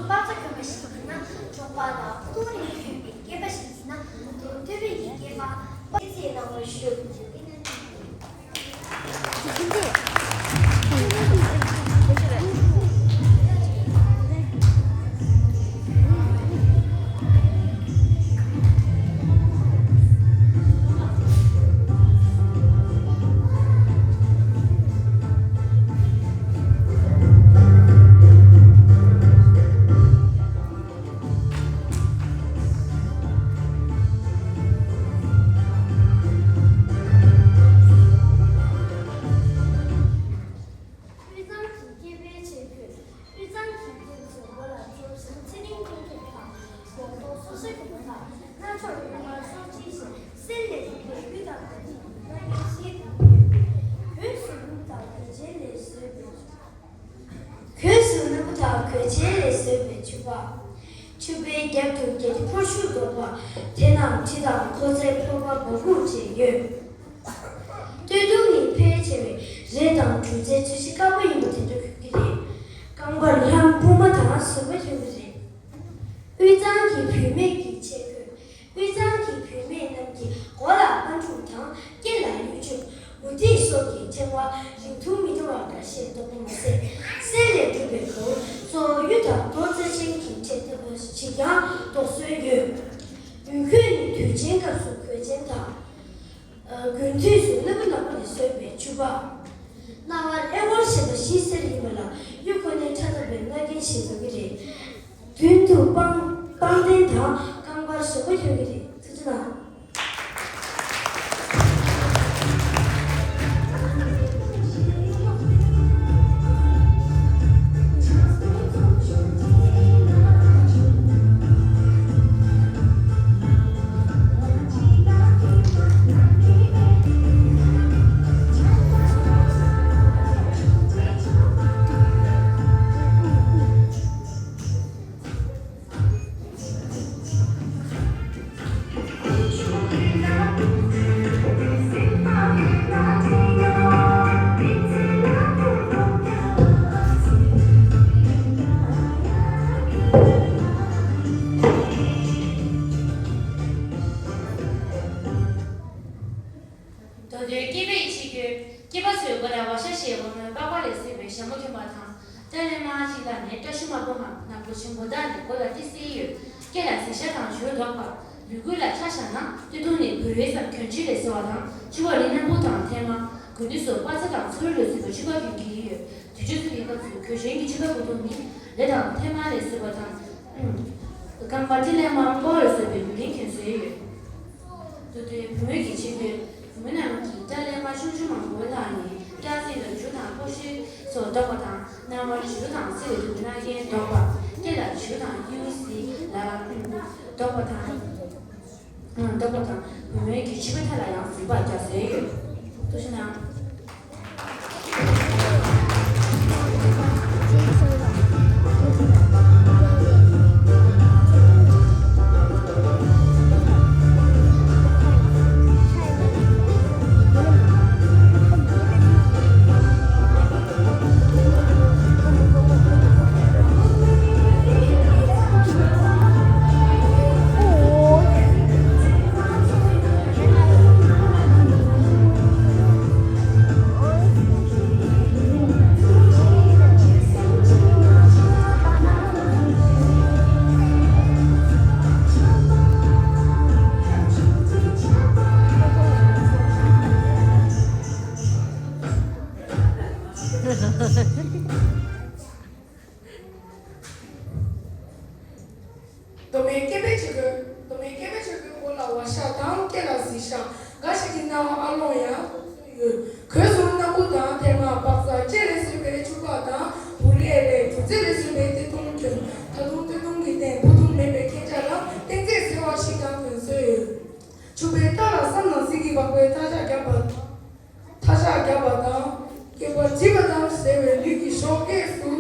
པ་ཚོ་གྱོན་པ་ཞིག་ཡིན་ན་འབྲོག་པ་དང་ཁོ་ཐོག་ནས་གྱོན་པའི་སྐྱེས་པ་ཞིག་ཡིན་ན་མདོ་སྟོད་རིགས་ཀྱི་སྐྱེས་པ་པ་ཚེ་གནང་བར་ཞུ། དབུས་གཙང་གི་སྐྱེས་པའི་ཆེད་དུ། དབུས་གཙང་གི་སྐྱེས་ཚོས་མགོ་ལ་གཙོ་ཞིང་ཚེ་རིང་སྟོན་མཁན་དང་། གོང་ཐོག་སོ་སོའི་གོམ་པ་སྣ་ཚོགས་ཡོད་པར་སོགས་བྲིས་ཤིང་གསེར་ལས་གྲུབ་པའི་གླུ་དང་གདངས་ཀྱི་སྣ་བརྒྱན་ཞིག་གོས་སུ་ནོར་བུ་དང་གོས་ཆེན་ལས་བཟོས་པའི། གོས་སུ་ནོར་བུ་དང་གོས་ཆེན་ལས་བཟོས་པའི་ཕྱུ་པ། ཕྱུ་པའི་རྒྱབ་ཏུ་རྒྱ་ཁྲི་ཕོར་ཤུག་འདོགས་པ། དེ་རྣམས་གྲི་དང་ཕོ་རྩལ་ཕོར་པ་སྦ་ཁུག་བཅས་ཡོད། སྟོད་ཐུང་ནི་ཕལ་ཆེ་བས་རས་དང་གྲུ་རྩལ་ཚོས་གཞི་དཀར་པོ་ཡིན་པ་དེ་འདྲ་གོན་གྱི་རེད། རྐང་པར་ལྷམ་དཔུང་མ་དང་ཟུར་པ་གྱོན་གྱི་རེད། དབུས་གཙང་གི་བུད་མེད་ཀྱི་ཆས་གོས། དབུས་གཙང་གི་བུད་མེད་རྣམས་ཀྱི་མགོ་ལ་པང་ཁྲུམ་དང་སྐེ་ལ་གཡུ་བྱུ་མུ་ཏིག་སོགས་ཀྱི་ཕྲེང་བ་རིང་ཐུང་མི་འདྲ་བ་འགའ་ཤས་འདོགས་པ་མ་ཟད། གསེར་ལས་གྲུབ་པའི་གོས་གཙོ་བོ་གཡུ་དང་རྡོ་རྩ་ཅན་གྱི་ཕྲེང་ལྟ་བུ་ཞིག་ཀྱང་འདོགས་སྲོལ་ཡོད། ཡུལ་གོས་ནི་དུས་ཆེན་སྐབས་སུ་གོས་ཆེན་དང་། དགུན་དུས་སུ་སྣ་བུ་ནག་པོ་ལས་བཟོས་པའི་ཕྱུ་པ། རྣ་བར་ཨེ་ཝོར་ཞེས་པ་བཞི་གསེར་ཡིན་པ་ལ་གཡུ་ཁོ་ནའི་ཕྲ་ཐག་པའི་སྣ་རྒྱན་ཞིག་བཟོ་གི་རེད། མདུན་དུ་པང་པང་གདན་དང་རྐང་པར་ཟུར་པ་གྱོན་གྱི་རེད། ཐུགས་རྗེ་གནང་། མདོ་སྟོད་སྐྱེས་པའི་ཆས་གོས། སྐྱེས་པ་ཚོའི་མགོ་ལ་ཝ་ཤ་ཞེས་འོ་མའི་པགས་པ་ལས་བཟོས་པའི་ཞྭ་མོ་གྱོན་པ་དང་། སྐྲ་ལེབ་མ་གཅིག་ལ་ནས་སྐྲ་ཤུ་མ་སྤུ་མ་ནག་པོ་ཆེན་པོ་བཏགས་ནས་མགོ་ལ་ཏི་སེ་ཡོད། སྐེ་ལ་གཟི་ཞྭ་དང་བྱུ་རུ་འདོགས་པ། ལུས་འགུལ་ལ་ཆ་བཞག་ན་སྟོད་ཐུང་ནི་བོད་རིགས་སམ་གྱོན་ཆས་ལས་བཟོ་བ་དང་། ཕྱུ་པ་ནི་སྣ་བུག་དང་ཐལ་མ། དགུན་དུས་སུ་པ་ཚྭ་དང་ཚུར་ལས་བཟོས་པའི་ཕྱུ་པ་གྱོན་གྱི་ཡོད། དུས་ཆེན་ཚོ་གི་སྐབས་སུ་གོས་གཞན་གྱི་ཕྱུ་པ་གོན་ཐུབ་ནི་ལེ་དང་ཐལ་མ་ལས་བཟོས་པ་དང་། རྐང་པ་ཏི་ལེ་མ་སྤོ་ལས་བཟོས་པའི་ལུས་རྒྱན་གྱོན་སྲོལ་ཡོད། མདོ་སྟོད་བུད་མེད་ཀྱི་ཆས་གོས། བུད་མེད་རྣམས་ཀྱིས་སྐྲ་ལེབ་མ་ཆུང་ཆུང་མང་པོ་བཏགས་ནས་སྐྲ་སེར་ལ་བྱུ་དང་ཕོ་ཤེལ་སོགས་འདོགས་པ་དང་། རྣ་བར་བྱུ་དང་གསེར་ལས་གྲུབ་པའི་སྣ་རྒྱན་འདོགས་པ། སྐེ་ལ་བྱུ་དང་གཡུ་ཟི་ལ་འདོགས་པ་དང་། འདོགས་པ་དང་། བུད་མེད་ཀྱི་ཕྱུ་པའི་མཐའ་ལ་ཡང་གཟིག་པ་རྒྱག་སྲོལ་ཡོད། ཐུགས་རྗེ་གནང་། མདོ་སྨད་སྐྱེས་པའི་ཆས་གོས། མདོ་སྨད་སྐྱེས་པའི་ཆས་གོས་མགོ་ལ་ཝ་ཤ་དང་སྐེ་ལ་གཟི་ཞྭ། འགའ་ཞིག་གི་རྣ་བར་ཨ་ལོང་ཡང་གསོལ་ཡོད། གོས་སུ་སྣ་བུག་དང་ཐལ་མ། པགས་གཟར་བཅས་ལས་བཟོས་པའི་ཕྱུ་པ་དང་བུ་རས་རས། གྲུ་རྩེ་ལས་བཟོས་པའི་སྟོད་ཐུང་གྱོན། ད་དུང་སྟོད་ཐུང་གི་སྟེང་ཕུ་ཐུང་མེད་པའི་ཁྱེད་ཅག་ལ་རྟེན་རྫས་ཟེར་བ་ཞིག་ཀྱང་གྱོན་སྲོལ་ཡོད། ཕྱུ་པའི་རྟ་ལ་སྲམ་དང་གཟིག་གིས་སྦགས་པའི་མཐའ་ཤག་བརྒྱབ་པ། མཐའ་ཤག་བརྒྱབ་པ་དང་། སྐེད་པར་བརྗིད་པ་དང་ཟེར་བའི་ལུས་ཀྱི་གཞོགས་སྐས་སུ།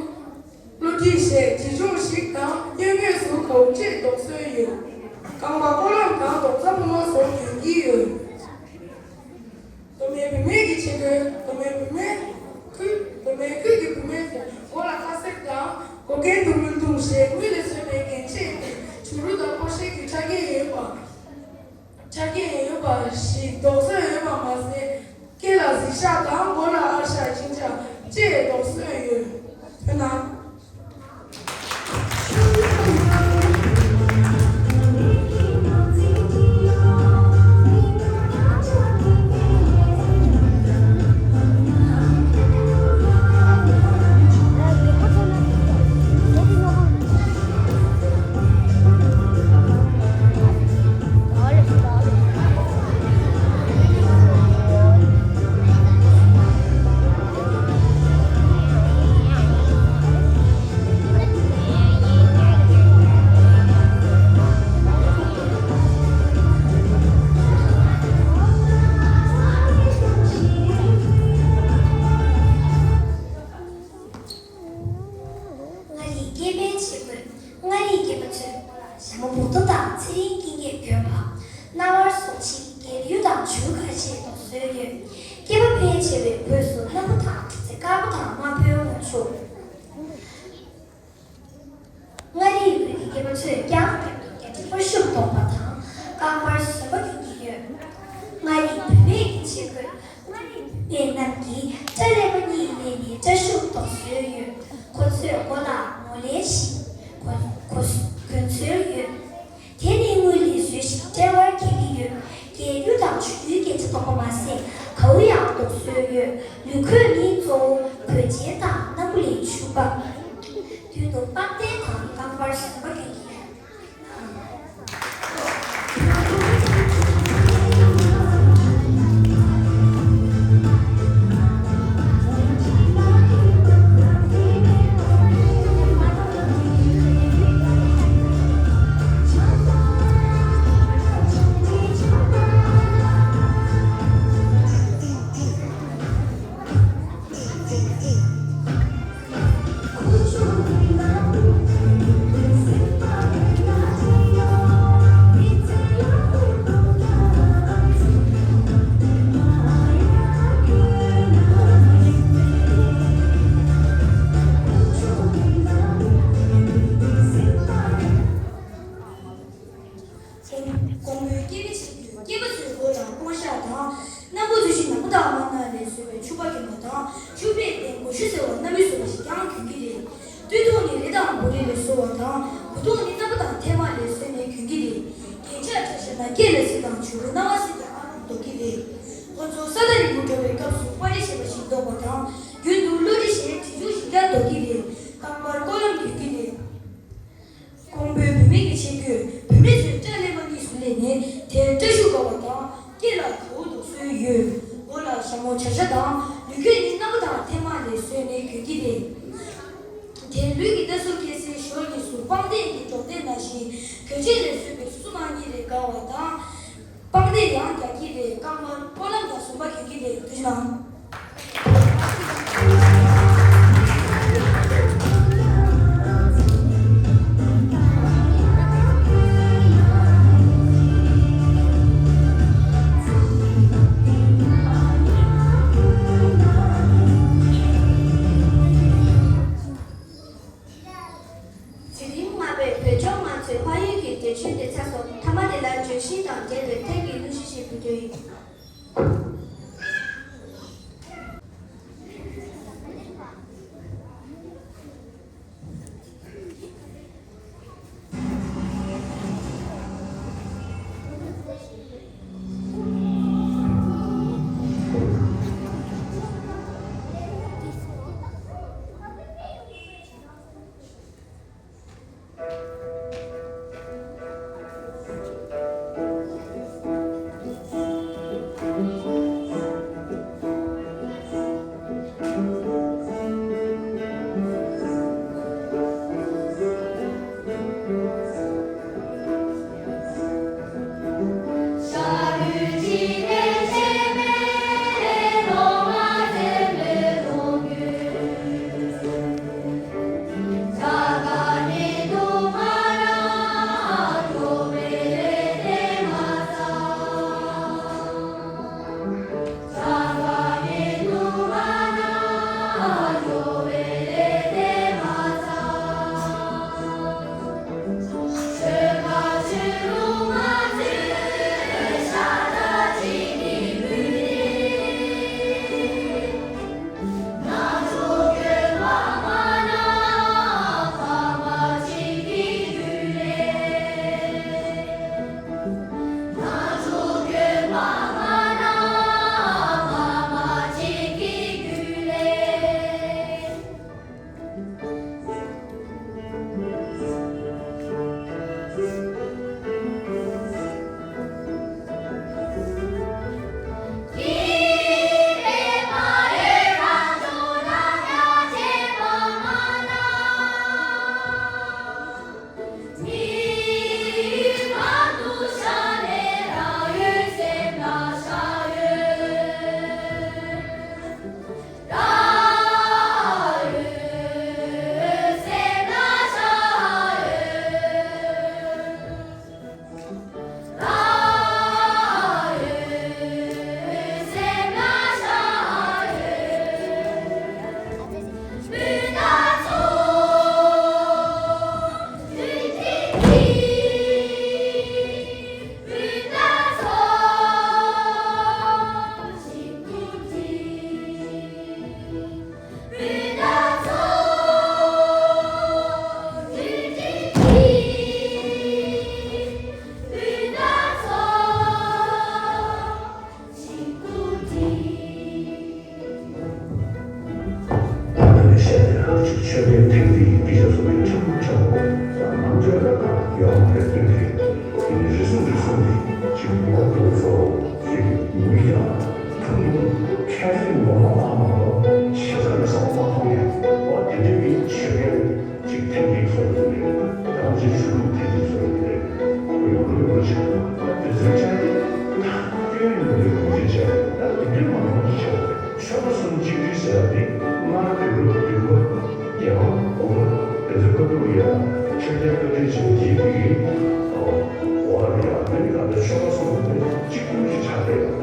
བློ་གྲོས་ཞེས་བརྗིད་ཆུང་ཞིག་དང་གཡོན་ངོས་སུ་གའུ་བཅས་འདོགས་སྲོལ་ཡོད། རྐང་པར་ཀོ་ལོང་དང་རྡོག་རྩ་སྤུ་མ་སོགས་གྱོན་གྱི་ཡོད། མདོ་སྨད་བུད་མེད་ཀྱི་ཆས་གོས། མདོ་སྨད་བུད་མེད་ཁུལ། མདོ་སྨད་ཁུལ་གྱི་བུད་མེད་ཚོས་མགོ་ལ་ཁ་སེར་དང་། མགོ་རྒྱན་དུ་དངུལ་གདུང་ ཞེས་དངུལ་ལས་བཟོས་པའི་རྒྱན་ཆས་ཏེ་བྱུ་རུ་དང་ཕོ་ཤེལ་གྱི་ཕྲ་རྒྱན་ཡོད་པ། ཆ་རྐྱེན་ཡོད་པ་ཞིག་འདོགས་སྲོལ་ཡོད་པ་མ་ཟད། སྐེ་ལ་གཟིག་ཞགས་དང་མགོ་ལ་ཨ་ཞགས་ཅིང་ཅག་ཅེས་འདོགས་སྲོལ་ཡོད། དོ་སྣང་། མངའ་རིས་སྐྱེས་སྨན་བྱེད་དགོས། མངའ་རིས་སྐྱེས་པ་ཚོས་མགོ་ལ་ཞྭ་མོ་སྦུག་ཏོ་དང་ཚེ་རིང་སྐྱིད་ཉལ་གྱོན་པ། རྣ་བར་ཟུག་ཆེན་རྒྱན་ཡོལ་དང་བྱུ་རུ་ཁ་ཤས་འདོགས་སྲོལ་ཡོད། སྐྱེས་པ་ཕལ་ཆེ་བའི་གོས་སུ་སྣམ་བུ་དང་གྲི་རྩེ་དཀར་པོ་དང་དམར་པོའི་འོག་ཆུ། མངའ་རིས་ཁུལ་གྱི་སྐྱེས་པ་ཚོས་རྐྱང་རྐྱང་དུ་རྒྱ་ཁྲི་པར་ཤུབས་གཏོང་བ་དང་། རྐང་པར་ཟུམ་པ་གྱོན་གྱི་ཡོད། མངའ་རིས་བུད་མེད་ཀྱི་ཆས་གོས། མངའ་རིས་བུད་མེད་རྣམས་ཀྱིས་སྐྲ་ལེབ་མ་གཉིས་ལེན་ནས་སྐྲ་ཤུབས་གཏོང་སྲོལ་ཡོད། ཁོ་ཚོས་མགོ་ལ་ངོ་ལེན་ཞིག་གོན་གོན་གོན་སྲོལ་ཡོད། དེ་ནི་དངུལ་ལས་བཟོས་ཤིང་དཔྲལ་བར་འཁྱེར་གྱི་ཡོད། རྒྱན་ཡོལ་དང་བྱུ་རུའི་རྒྱན་ཆ་གཏོང་པ་མ་ཟད། གའུ་ཡང་གཏོང་སྲོལ་ཡོད། ལུས་གོས་ནི་གཙོ་བོ་གོས་ཆེན་དང་སྣམ་བུ་ལས་གྲུབ་པ། མདུན་དུ་པགས་གདན་དང་རྐང་པར་ཟུམ་པ་གྱོན་གྱི་ཡོད། ཀོང་པོའི་སྐྱེས་པའི་ཆེད་དུ་སྐྱེས་པ་ཚོའི་མགོ་ལ་ཀོང་ཞྭ་དང་། སྣམ་བུ་ཚོས་ཤིང་ནག་པོ་དང་དམར་ནག་ལས་བཟོས་པའི་ཕྱུ་པ་གྱོན་པ་དང་། ཕྱུ་པའི་སྟེང་མགོ་ཤུ་ཟེར་བ་གནམ་མེ་བཟོས་པ་ཞིག་ཀྱང་གྱོན་གྱི་རེད། སྟོད་ཐུང་ནི་རི་དང་སྦུ་རི་ལས་བཟོ་བ་དང་། སྦུག་ཐུང་ནི་སྣམ་བུ་དང་ཐལ་མ་ལས་བཟོས་ནས་གྱོན་གྱི་རེད། རྒྱན་ཆ་འདྲ་བཤད་ན་སྐེ་ལ་གཟིག་དང་བྱུ་རུ་རྣ་བར་གཟིག་དང་ཨ་ལོང་འདོགས་ཀྱི་རེད། ཁོ་ཚོ་ས་དང་རི་བོ་འགྲོ་བའི་སྐབས་སུ་པར་རིས་ཞེས་པ་ཞིག་འདོགས་པ་དང་། རྒྱུན་དུ་གློ་རིས་གཞན་གྲི་ཆུང་ཞིག་ཀྱང་འདོགས་ཀྱི་རེད། རྐང་པར་ཀོ་ལོམ་གྱོན་གྱི་རེད། ཀོང་པོའི་བུད་མེད་ཀྱི་ཆས་གོས། བུད་མེད་ཚོས་སྐྲ་ལེབ་མ་གཉིས་སུ་ལེན་ནས་དེར་སྐྲ་ཤུབས་འགོ་བ་དང་། སྐེ་ལ་གའུ་འདོགས་སྲོལ་ཡོད། མགོ་ལ་ཞྭ་མོ་བྱ་ཤ་དང་། ལུས་གོས་ནི་སྣམ་བུ་དང་ཐལ་མ་ལས་བཟོས་ནས་གྱོན་གྱི་རེད། དེར་ལུས་ཀྱི་སྣ་ཟུར་ཁ་སའི་ཞོལ་གཉིས་སུ་པང་གདན་གྱི་སྒྲོག་གདན་ནང་བཞིན་གོས་ཆེན་ལས་བཟོས་པའི་སོ་སོ་མ་གཉིས་རེ་བསྒར་བ་དང་། པང་གདན་ཡང་རྒྱག་གི་རེད། རྐང་པར་ཀོ་ལོམ་དང་ཟུམ་པ་གྱོན་གྱི་རེད། དུ་ཞང་། དེ་རིང་སྔ་པོའི་བོད་ལྗོངས་དམངས་གཙོའི་ཕ་ཡུལ་གྱི་དུས་ཆེན་དེ་ཚར་སོང་། མཐའ་མ་དེ་ལ་ལྗོན་ཤིང་དང་འབྲེལ་བའི་ཐེངས་ཀྱི་གླུ་གཞས་ཤིག་འབུལ་རྒྱུ་ཡིན། རེ་བ་འདུག་ཡ། ཆོས་རྒྱལ་བཀའ་དྲིན་ཆེན་འདིའི་གི་འོག་ལ་ཡ་མི་རིགས་ལ་ཆོལ་ཁ་གསུམ་ནས་གཅིག་གྱུར་གྱི་ཆགས་བསྡད་ཡོད།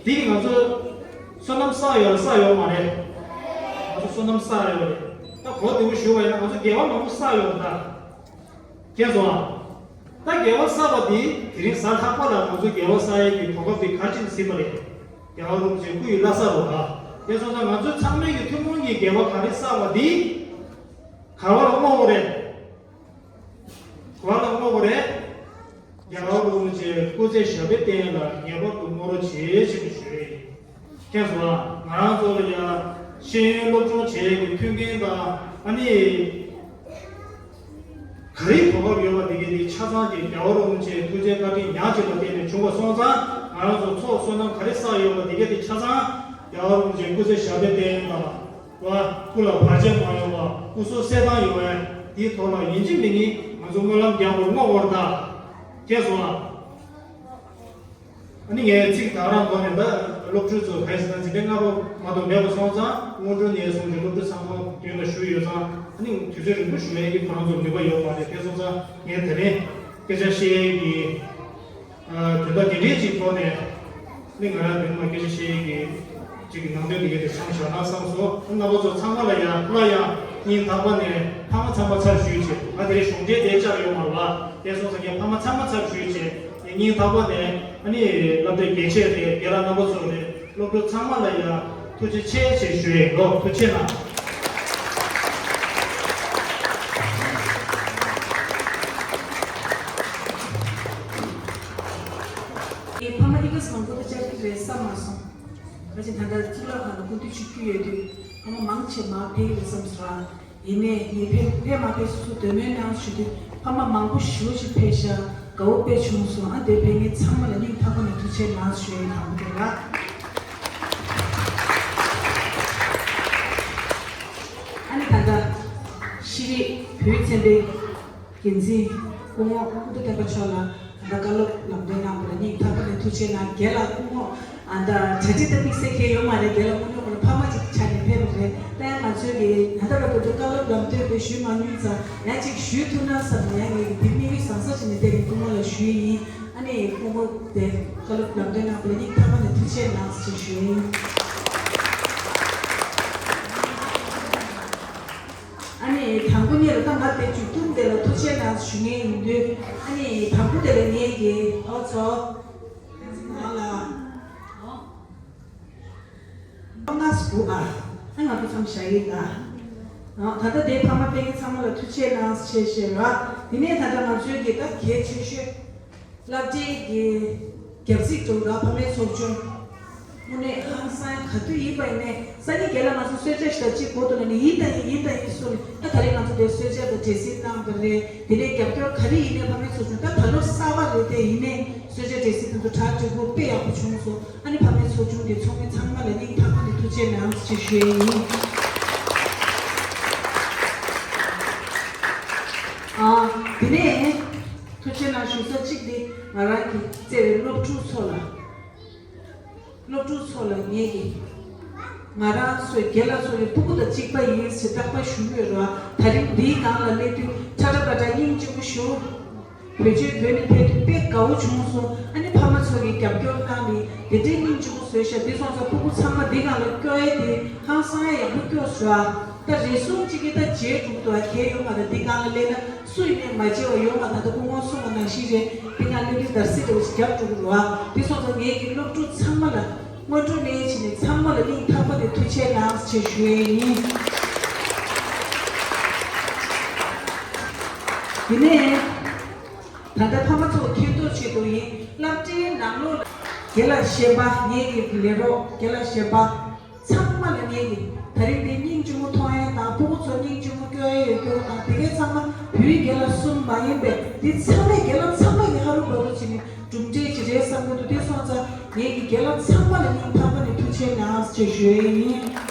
དེ་གིས་ང་ཚོ་བསོད་ནམས་བསགས་ཡོད་ལ་བསགས་ཡོད་མ་རེད། ང་ཚོ་བསོད་ནམས་བསགས་ཡོད་རེད། ད་གོ་བདེ་པོ་ཞུ་བ་ཡིན་ན་ང་ཚོ་དགེ་བ་མང་པོ་བསགས་ཡོད་རེད་ད། མཁྱེན་སོང་ཨ། ད་དགེ་བ་བསགས་པ་འདི་དེ་རིང་གཟའ་ལྷག་པ་ལ་ང་ཚོ་དགེ་བ་བསགས་ཡས་ཀྱི་གོ་སྐབས་འདི་ག་རེ་བྱས་ནས་ཟིན་པ་རེད། རྒྱལ་བ་རིན་པོ་ཆེ་སྐུ་ཡི་བླ་གཟའ་རེད་ད། མཁྱེན་སོང་ཙང་ང་ཚོ་ཚང་མས་ཀྱི་ཐུན་མོང་གི་དགེ་བ་ག་རེ་བསགས་པ་འདི་ག་བ་ལ་བསྔོ་དགོས་རེད། ག་བ་ལ་བསྔོ་དགོས་རེད། རྒྱལ་བ་རིན་པོ་ཆེ་སྐུ་ཚེ་ཞབས་པད་བརྟན་ལ་ངེས་པར་དུ་བསྔོ་རོགས་བྱེད་ཅེས་ཞུ་ཡས་ཡིན། མཁྱེན་སོང་ཨ། ང་རང་ཚོ་ལ་ཡ་ཤེས་ཡོན་སློབ་སྦྱོང་བྱེད་ཡས་ཀྱི་མཐུན་རྐྱེན་དང་ཨ་ནི་ག་རེའི་གོ་སྐབས་ཡོད་པ་དེ་གའི་དེ་ཆ་ཚང་གི་རྒྱལ་བ་རིན་པོ་ཆེའི་ཐུགས་རྗེ་བཀའ་དྲིན་ཉག་གཅིག་ལ་བརྟེན་ནས་བྱུང་བ་སོང་ཙང་ང་རང་ཚོ་ཚོགས་བསོད་ནམས་ག་རེ་བསགས་ཡོད་པ་དེ་གའི་དེ་ཆ་ཚང་རྒྱལ་བ་རིན་པོ་ཆེའི་སྐུ་ཚེ་ཞབས་པད་བརྟན་དང་བ་སྐུ་ལ་བར་ཆད་མ་ཡོང་བ་སྐུ་གཟུགས་གསལ་ཐང་ཡོང་བའི་དེའི་ཐོག་ལ་ཡིན་གཅིག་མིན་གཉིས་ང་ཚོ་སྨོན་ལམ་རྒྱག་དགོས་བསྔོ་དགོས་རེད་ད། མཁྱེན་སོང་ཨ། ཨ་ནི་ངས་ཚིག་དག་རང་ཐོག་ནས་ད་སློབ་ཕྲུག་ཚོ་ག་རེ་ཟེར་ན་འཛིན་གྲྭ་ལྔ་པ་མ་གཏོགས་མེད་པ་སོང་ཙང་སྔོན་འགྲོ་ནས་བཟུང་སྟེ་སློབ་ཕྲུག་ཚང་མ་མདུན་ལ་བཞུགས་ཡོད་ཙང་ཨ་ནི་དུས་ཚོད་རིང་པོ་ཞུ་ཡས་ཀྱི་ཁོ་རང་ཚོར་ནུས་པ་ཡོད་མ་རེད། དེ་སོང་ཙང་ངས་དེ་རིང་སྐད་ཆ་བཤད་ཡས་ཀྱི་དོན་དག་དེ་འདྲའི་ཅིག་ཐོག་ནས་ཨ་ནི་ང་རང་མདུན་ལ་སྐད་ཆ་བཤད་ཡས་ཀྱི་ཅིག་གི་ནང་དོན་དེ་གའི་དེ་མཚམས་བཞག་ན་བསམ་སོང་། རྣམ་པ་ཚོ་ཚང་མ་ལ་ཡང་སླར་ཡང་སྙིང་ཐག་པ་ནས་ཕ་མ་ཚང་མ་ཚབ་ཞུས་བྱས། ང་དེ་རིང་གཞུང་འབྲེལ་དེ་བཅར་ཡོད་མ་རེད་པ། དེ་སོང་ཙང་ངས་ཕ་མ་ཚང་མ་ཚབ་ཞུས་བྱས་ངས་སྙིང་ཐག་པ་ནས་ཨ་ནི་སློབ་གྲྭའི་དགེ་ཆེ་དེ་རྒན་ལགས་རྣམ་པ་ཚོ་རེད། སློབ་ཕྲུག་ཚང་མ་ལ་ཡང་ཐུགས་རྗེ་ཆེ་ཆེ་ཞུ་ཡས་ཡིན། ཐུགས་རྗེ་གནང་། ངའི་ཕ་མ་དེ་ག་ཚོད་མང་པོ་དེ་བཅར་གྱི་རེད་བསམ་མ་སོང་། ཕལ་ཆེར་ད་ལྟ་གཙུག་ལག་ཁང་ལ་སྐུ་མདུན་ཆིབས་བསྒྱུར་ཡོད་དུས་ཕ་མ་མང་ཆེ་མར་ཕེབས་ཀྱི་རེད་བསམ་སོང་། ཡིན་ནའི་ངས་ཕེབས་ཕེབས་མ་ཕེབས་སོ་སོ་འདོད་མོས་གནང་ཞུ་དུས་ཕ་མ་མང་པོ་ཞེ་པོ་ཞིག་ཕེབས་ཤག་དགའ་བོ་དཔེ་བྱུང་སོང་། ཨ་འདིར་ཕེབས་མཁན་ཚང་མ་ལ་སྙིང་ཐག་པ་ནས་ཐུགས་རྗེ་གནང་ཞུ་ཡས་དང་པོ་དེ་རེད། ཨ་ནི་ད་ལྟ་ཤེས་རིག་བོད་ཚན་པའི་འགན་འཛིན་སྐུ་ངོ་ཀུན་ཏུ་བསྟན་པ་མཆོག་ལ་ད་ལྟ་བཀའ་སློབ་ལམ་སྟོན་གནང་བ་ལ་སྙིང་ཐག་པ་ནས་ཐུགས་རྗེ་གནང་། རྒན་ལགས་སྐུ་ངོ་ཨ་ད་གྲ་སྒྲིག་ད་དམིགས་བསལ་གང་ཡང་ཡོད་མ་རེད། རྒན་ལགས་སྐུ་ངོ་ཁོ་ལ་ཕ་མ་ཅིག་ཆགས་ནས་ཕེབས་པ་རེད། ད་ཡང་ང་ཚོའི་གི་ད་ལྟ་བར་དུ་བཀའ་སློབ་ལམ་སྟོན་དེ་ཞུས་མ་མྱོང་ཙང་ཡང་ཅིག་ཞུས་ཐུབ་ན་བསམ་ནས་ཡང་ངས་གི་དེ་དམིགས་ཡུལ་བཟང་ས་ཅིག་ནས་བལྟས་ནས་སྐུ་ངོ་ལ་ཞུས་ཡིན། ཨ་ནི་སྐུ་ངོ་དེ་བཀའ་སློབ་ལམ་སྟོན་གནང་བ་ལ་སྙིང་ཐག་པ་ནས་ཐུགས་རྗེ་གནང་ཞེས་ཞུས་ཡིན། ཨ་ནི་དང་པོ་ཉིད་ལ་ད་ང་དེ་མཇུག་སྡོམ་དེ་ལ་ཐུགས་རྗེ་གནང་ཞུ་མཁན་ཡིན་དུས་ཨ་ནི་དང་པོ་དེ་ལ་ངས་ཀྱི་ཨོ་ཚོ་ང་ལ་ཨོ་ང་སུ་ཨ་ཨ་ང་ཚོ་ཚང་བཞག་ཡིན་ད། ཨ་ད་ལྟ་དེ་ཕ་མ་སྤུན་ཀྱག་ཚང་མ་ལ་ཐུགས་རྗེ་གནང་ཞེས་ཞེས་ར། དེ་ནས་ད་ལྟ་ང་ཚོའི་གི་ད་གལ་ཆེ་ཤོས་སློབ་གྲྭའི་གི་རྒྱབ་གཟིགས་དྲུང་འགག་ཕ་མའི་ཚོགས་ཆུང་། དངོས་གནས་ཧང་སང་ག་དུས་ཡིན་པ་ཡིན་ནའི་སང་ཉིན་རྒན་ལགས་ང་ཚོ་གསོལ་ཇ་ཞིག་དང་གཅིག་གོ་འདུག་ལབ་ནས་ཡིན་དང་ཡིན་ཡིན་དང་ཡིན་གསུངས་ནས། ད་ད་རེས་ང་ཚོ་དེ་གསོལ་ཇ་དང་འབྲས་སིལ་གནང་བ་རེད། དེ་ནས་རྒྱབ་སྐྱོར་ག་རེ་ཡིན་ནའི་ཕ་མའི་ཚོགས་ཆུང་ད་ད་ལོ་གསར་པ་རེད། དེ་ཡིན་ནའི་གསོལ་ཇ་འབྲས་སིལ་དེ་ཚོ་གྲ་སྒྲིག་པོ་དཔེ་ཡག་པོ་བྱུང་སོང་། ཨ་ནི་ཕ་མའི་ཚོགས་ཆུང་གི་ཚོགས་མི་ཚང་མ་ལ་སྙིང་ཐག་པ་ནས་ཐུགས་རྗེ་གནང་ཞེས་ཞུ་ཡས་ཡིན། ཨ། དེ་ནས་ཐུགས་རྗེ་གནང་ཞུ་ས་གཅིག་དེ་ང་རང་གི་བརྩེ་བའི་སློབ་ཕྲུག་ཚོ་ལ། སློབ་ཕྲུག་ཚོ་ལ་ངེད་ཀྱིས་ང་རང་ཚོའི་རྒན་ལགས་ཚོ་ཡི་སྤུ་གུ་དང་གཅིག་པ་ཡིན་ཞེས་རྟག་པར་ཞུ་གི་ཡོད་རེད་བ། ད་རིང་འདིའི་སྒང་ལ་སླེབས་དུས་ཁྲ་ཁྲ་པ་ཏྲ་སྙིང་རྗེ་པོ་ཞུ། བེད་སྤྱོད་བོད་ནས་ཕེབས་དུས་དཔེ་དགའ་བོ་བྱུང་སོང་། ཨ་ནི་ཕ་མ་ཚོ་གིས་རྒྱབ་སྐྱོར་གནང་ནས་དེ་འདྲའི་སྙིང་རྗེ་པོ་བཟོས་ཤག་དེ་སོང་ཙང་སྤུ་གུ་ཚང་མ་འདི་སྒང་ལ་སྐྱོར་ཡས་དེ་ཧང་སང་ཡག་པོ་སྐྱོར་ཤག་ད་རེ་ཟུང་གཅིག་གིས་ད་བརྗེད་འགྲོ་གི་འདུག་ཨ། གལ་ཡོད་མ་རེད། འདི་སྒང་ལ་སླེབས་ན་སུ་ཡིན་ནའི་མ་བརྗེད་པ་ཡོང་བ་ད་ལྟ་སྐུ་ངོ་གསུངས་པ་ནང་བཞིན་རེད། འདི་སྒང་སླེབས་དུས་དར་སྲི་འདྲ་བོ་ཞིག་རྒྱབ་འགྲོ་གི་རེད་བ། དེ་སོང་ཙང་ངེད་ཀྱི་སློབ་ཕྲུག་ཚང་མ་ལ་སྔོན་འགྲོ་ནས་བྱས་ནས་ཚང་མ་ལ་སྙིང་ཐག་པ་ནས་ཐུགས་རྗེ་གནང་ཞེས་ཞུ་ཡས་ཡིན། དེ་ནས་ད་ལྟ་ཕ་མ་ཚོ་མཁྱེན་རྟོགས་ཆེད་དུ་ཡིན། སློབ་གྲྭའི་ནང་ལོགས་ལ་རྒན་ལགས་གཞན་པ། ངེད་ཀྱི་ལས་རོགས་རྒན་ལགས་གཞན་པ་ཚང་མ་ལ་ངེད་ཀྱིས་ད་རིང་འདི་སྙིང་རྗེ་མོ་མཐོང་ཡས་དང་སྤུ་གུ་ཚོ་སྙིང་རྗེ་མོ་སྐྱོ་ཡས་ཡོད་སྐྱོ་དང་དེ་གའི་ཚང་མ་བོད་ཡིག་རྒན་ལགས་གསུམ་མ་ཡིན་པས་འདི་ཚང་མས་རྒན་ལགས་ཚང་མ་ཡིན་ཧ་རུ་བ་རུ་བྱས་ནས་གྲུབ་འབྲས་ཅིག་རེད་བསམ་གྱི་འདུག་དེ་སོང་ཙང་ངེད་ཀྱིས་རྒན་ལགས་ཚང་མ་ལ་སྙིང་ཐག་པ་ནས་ཐུགས་རྗེ་གནང་ཞེས་ཞུ་ཡས་ཡིན།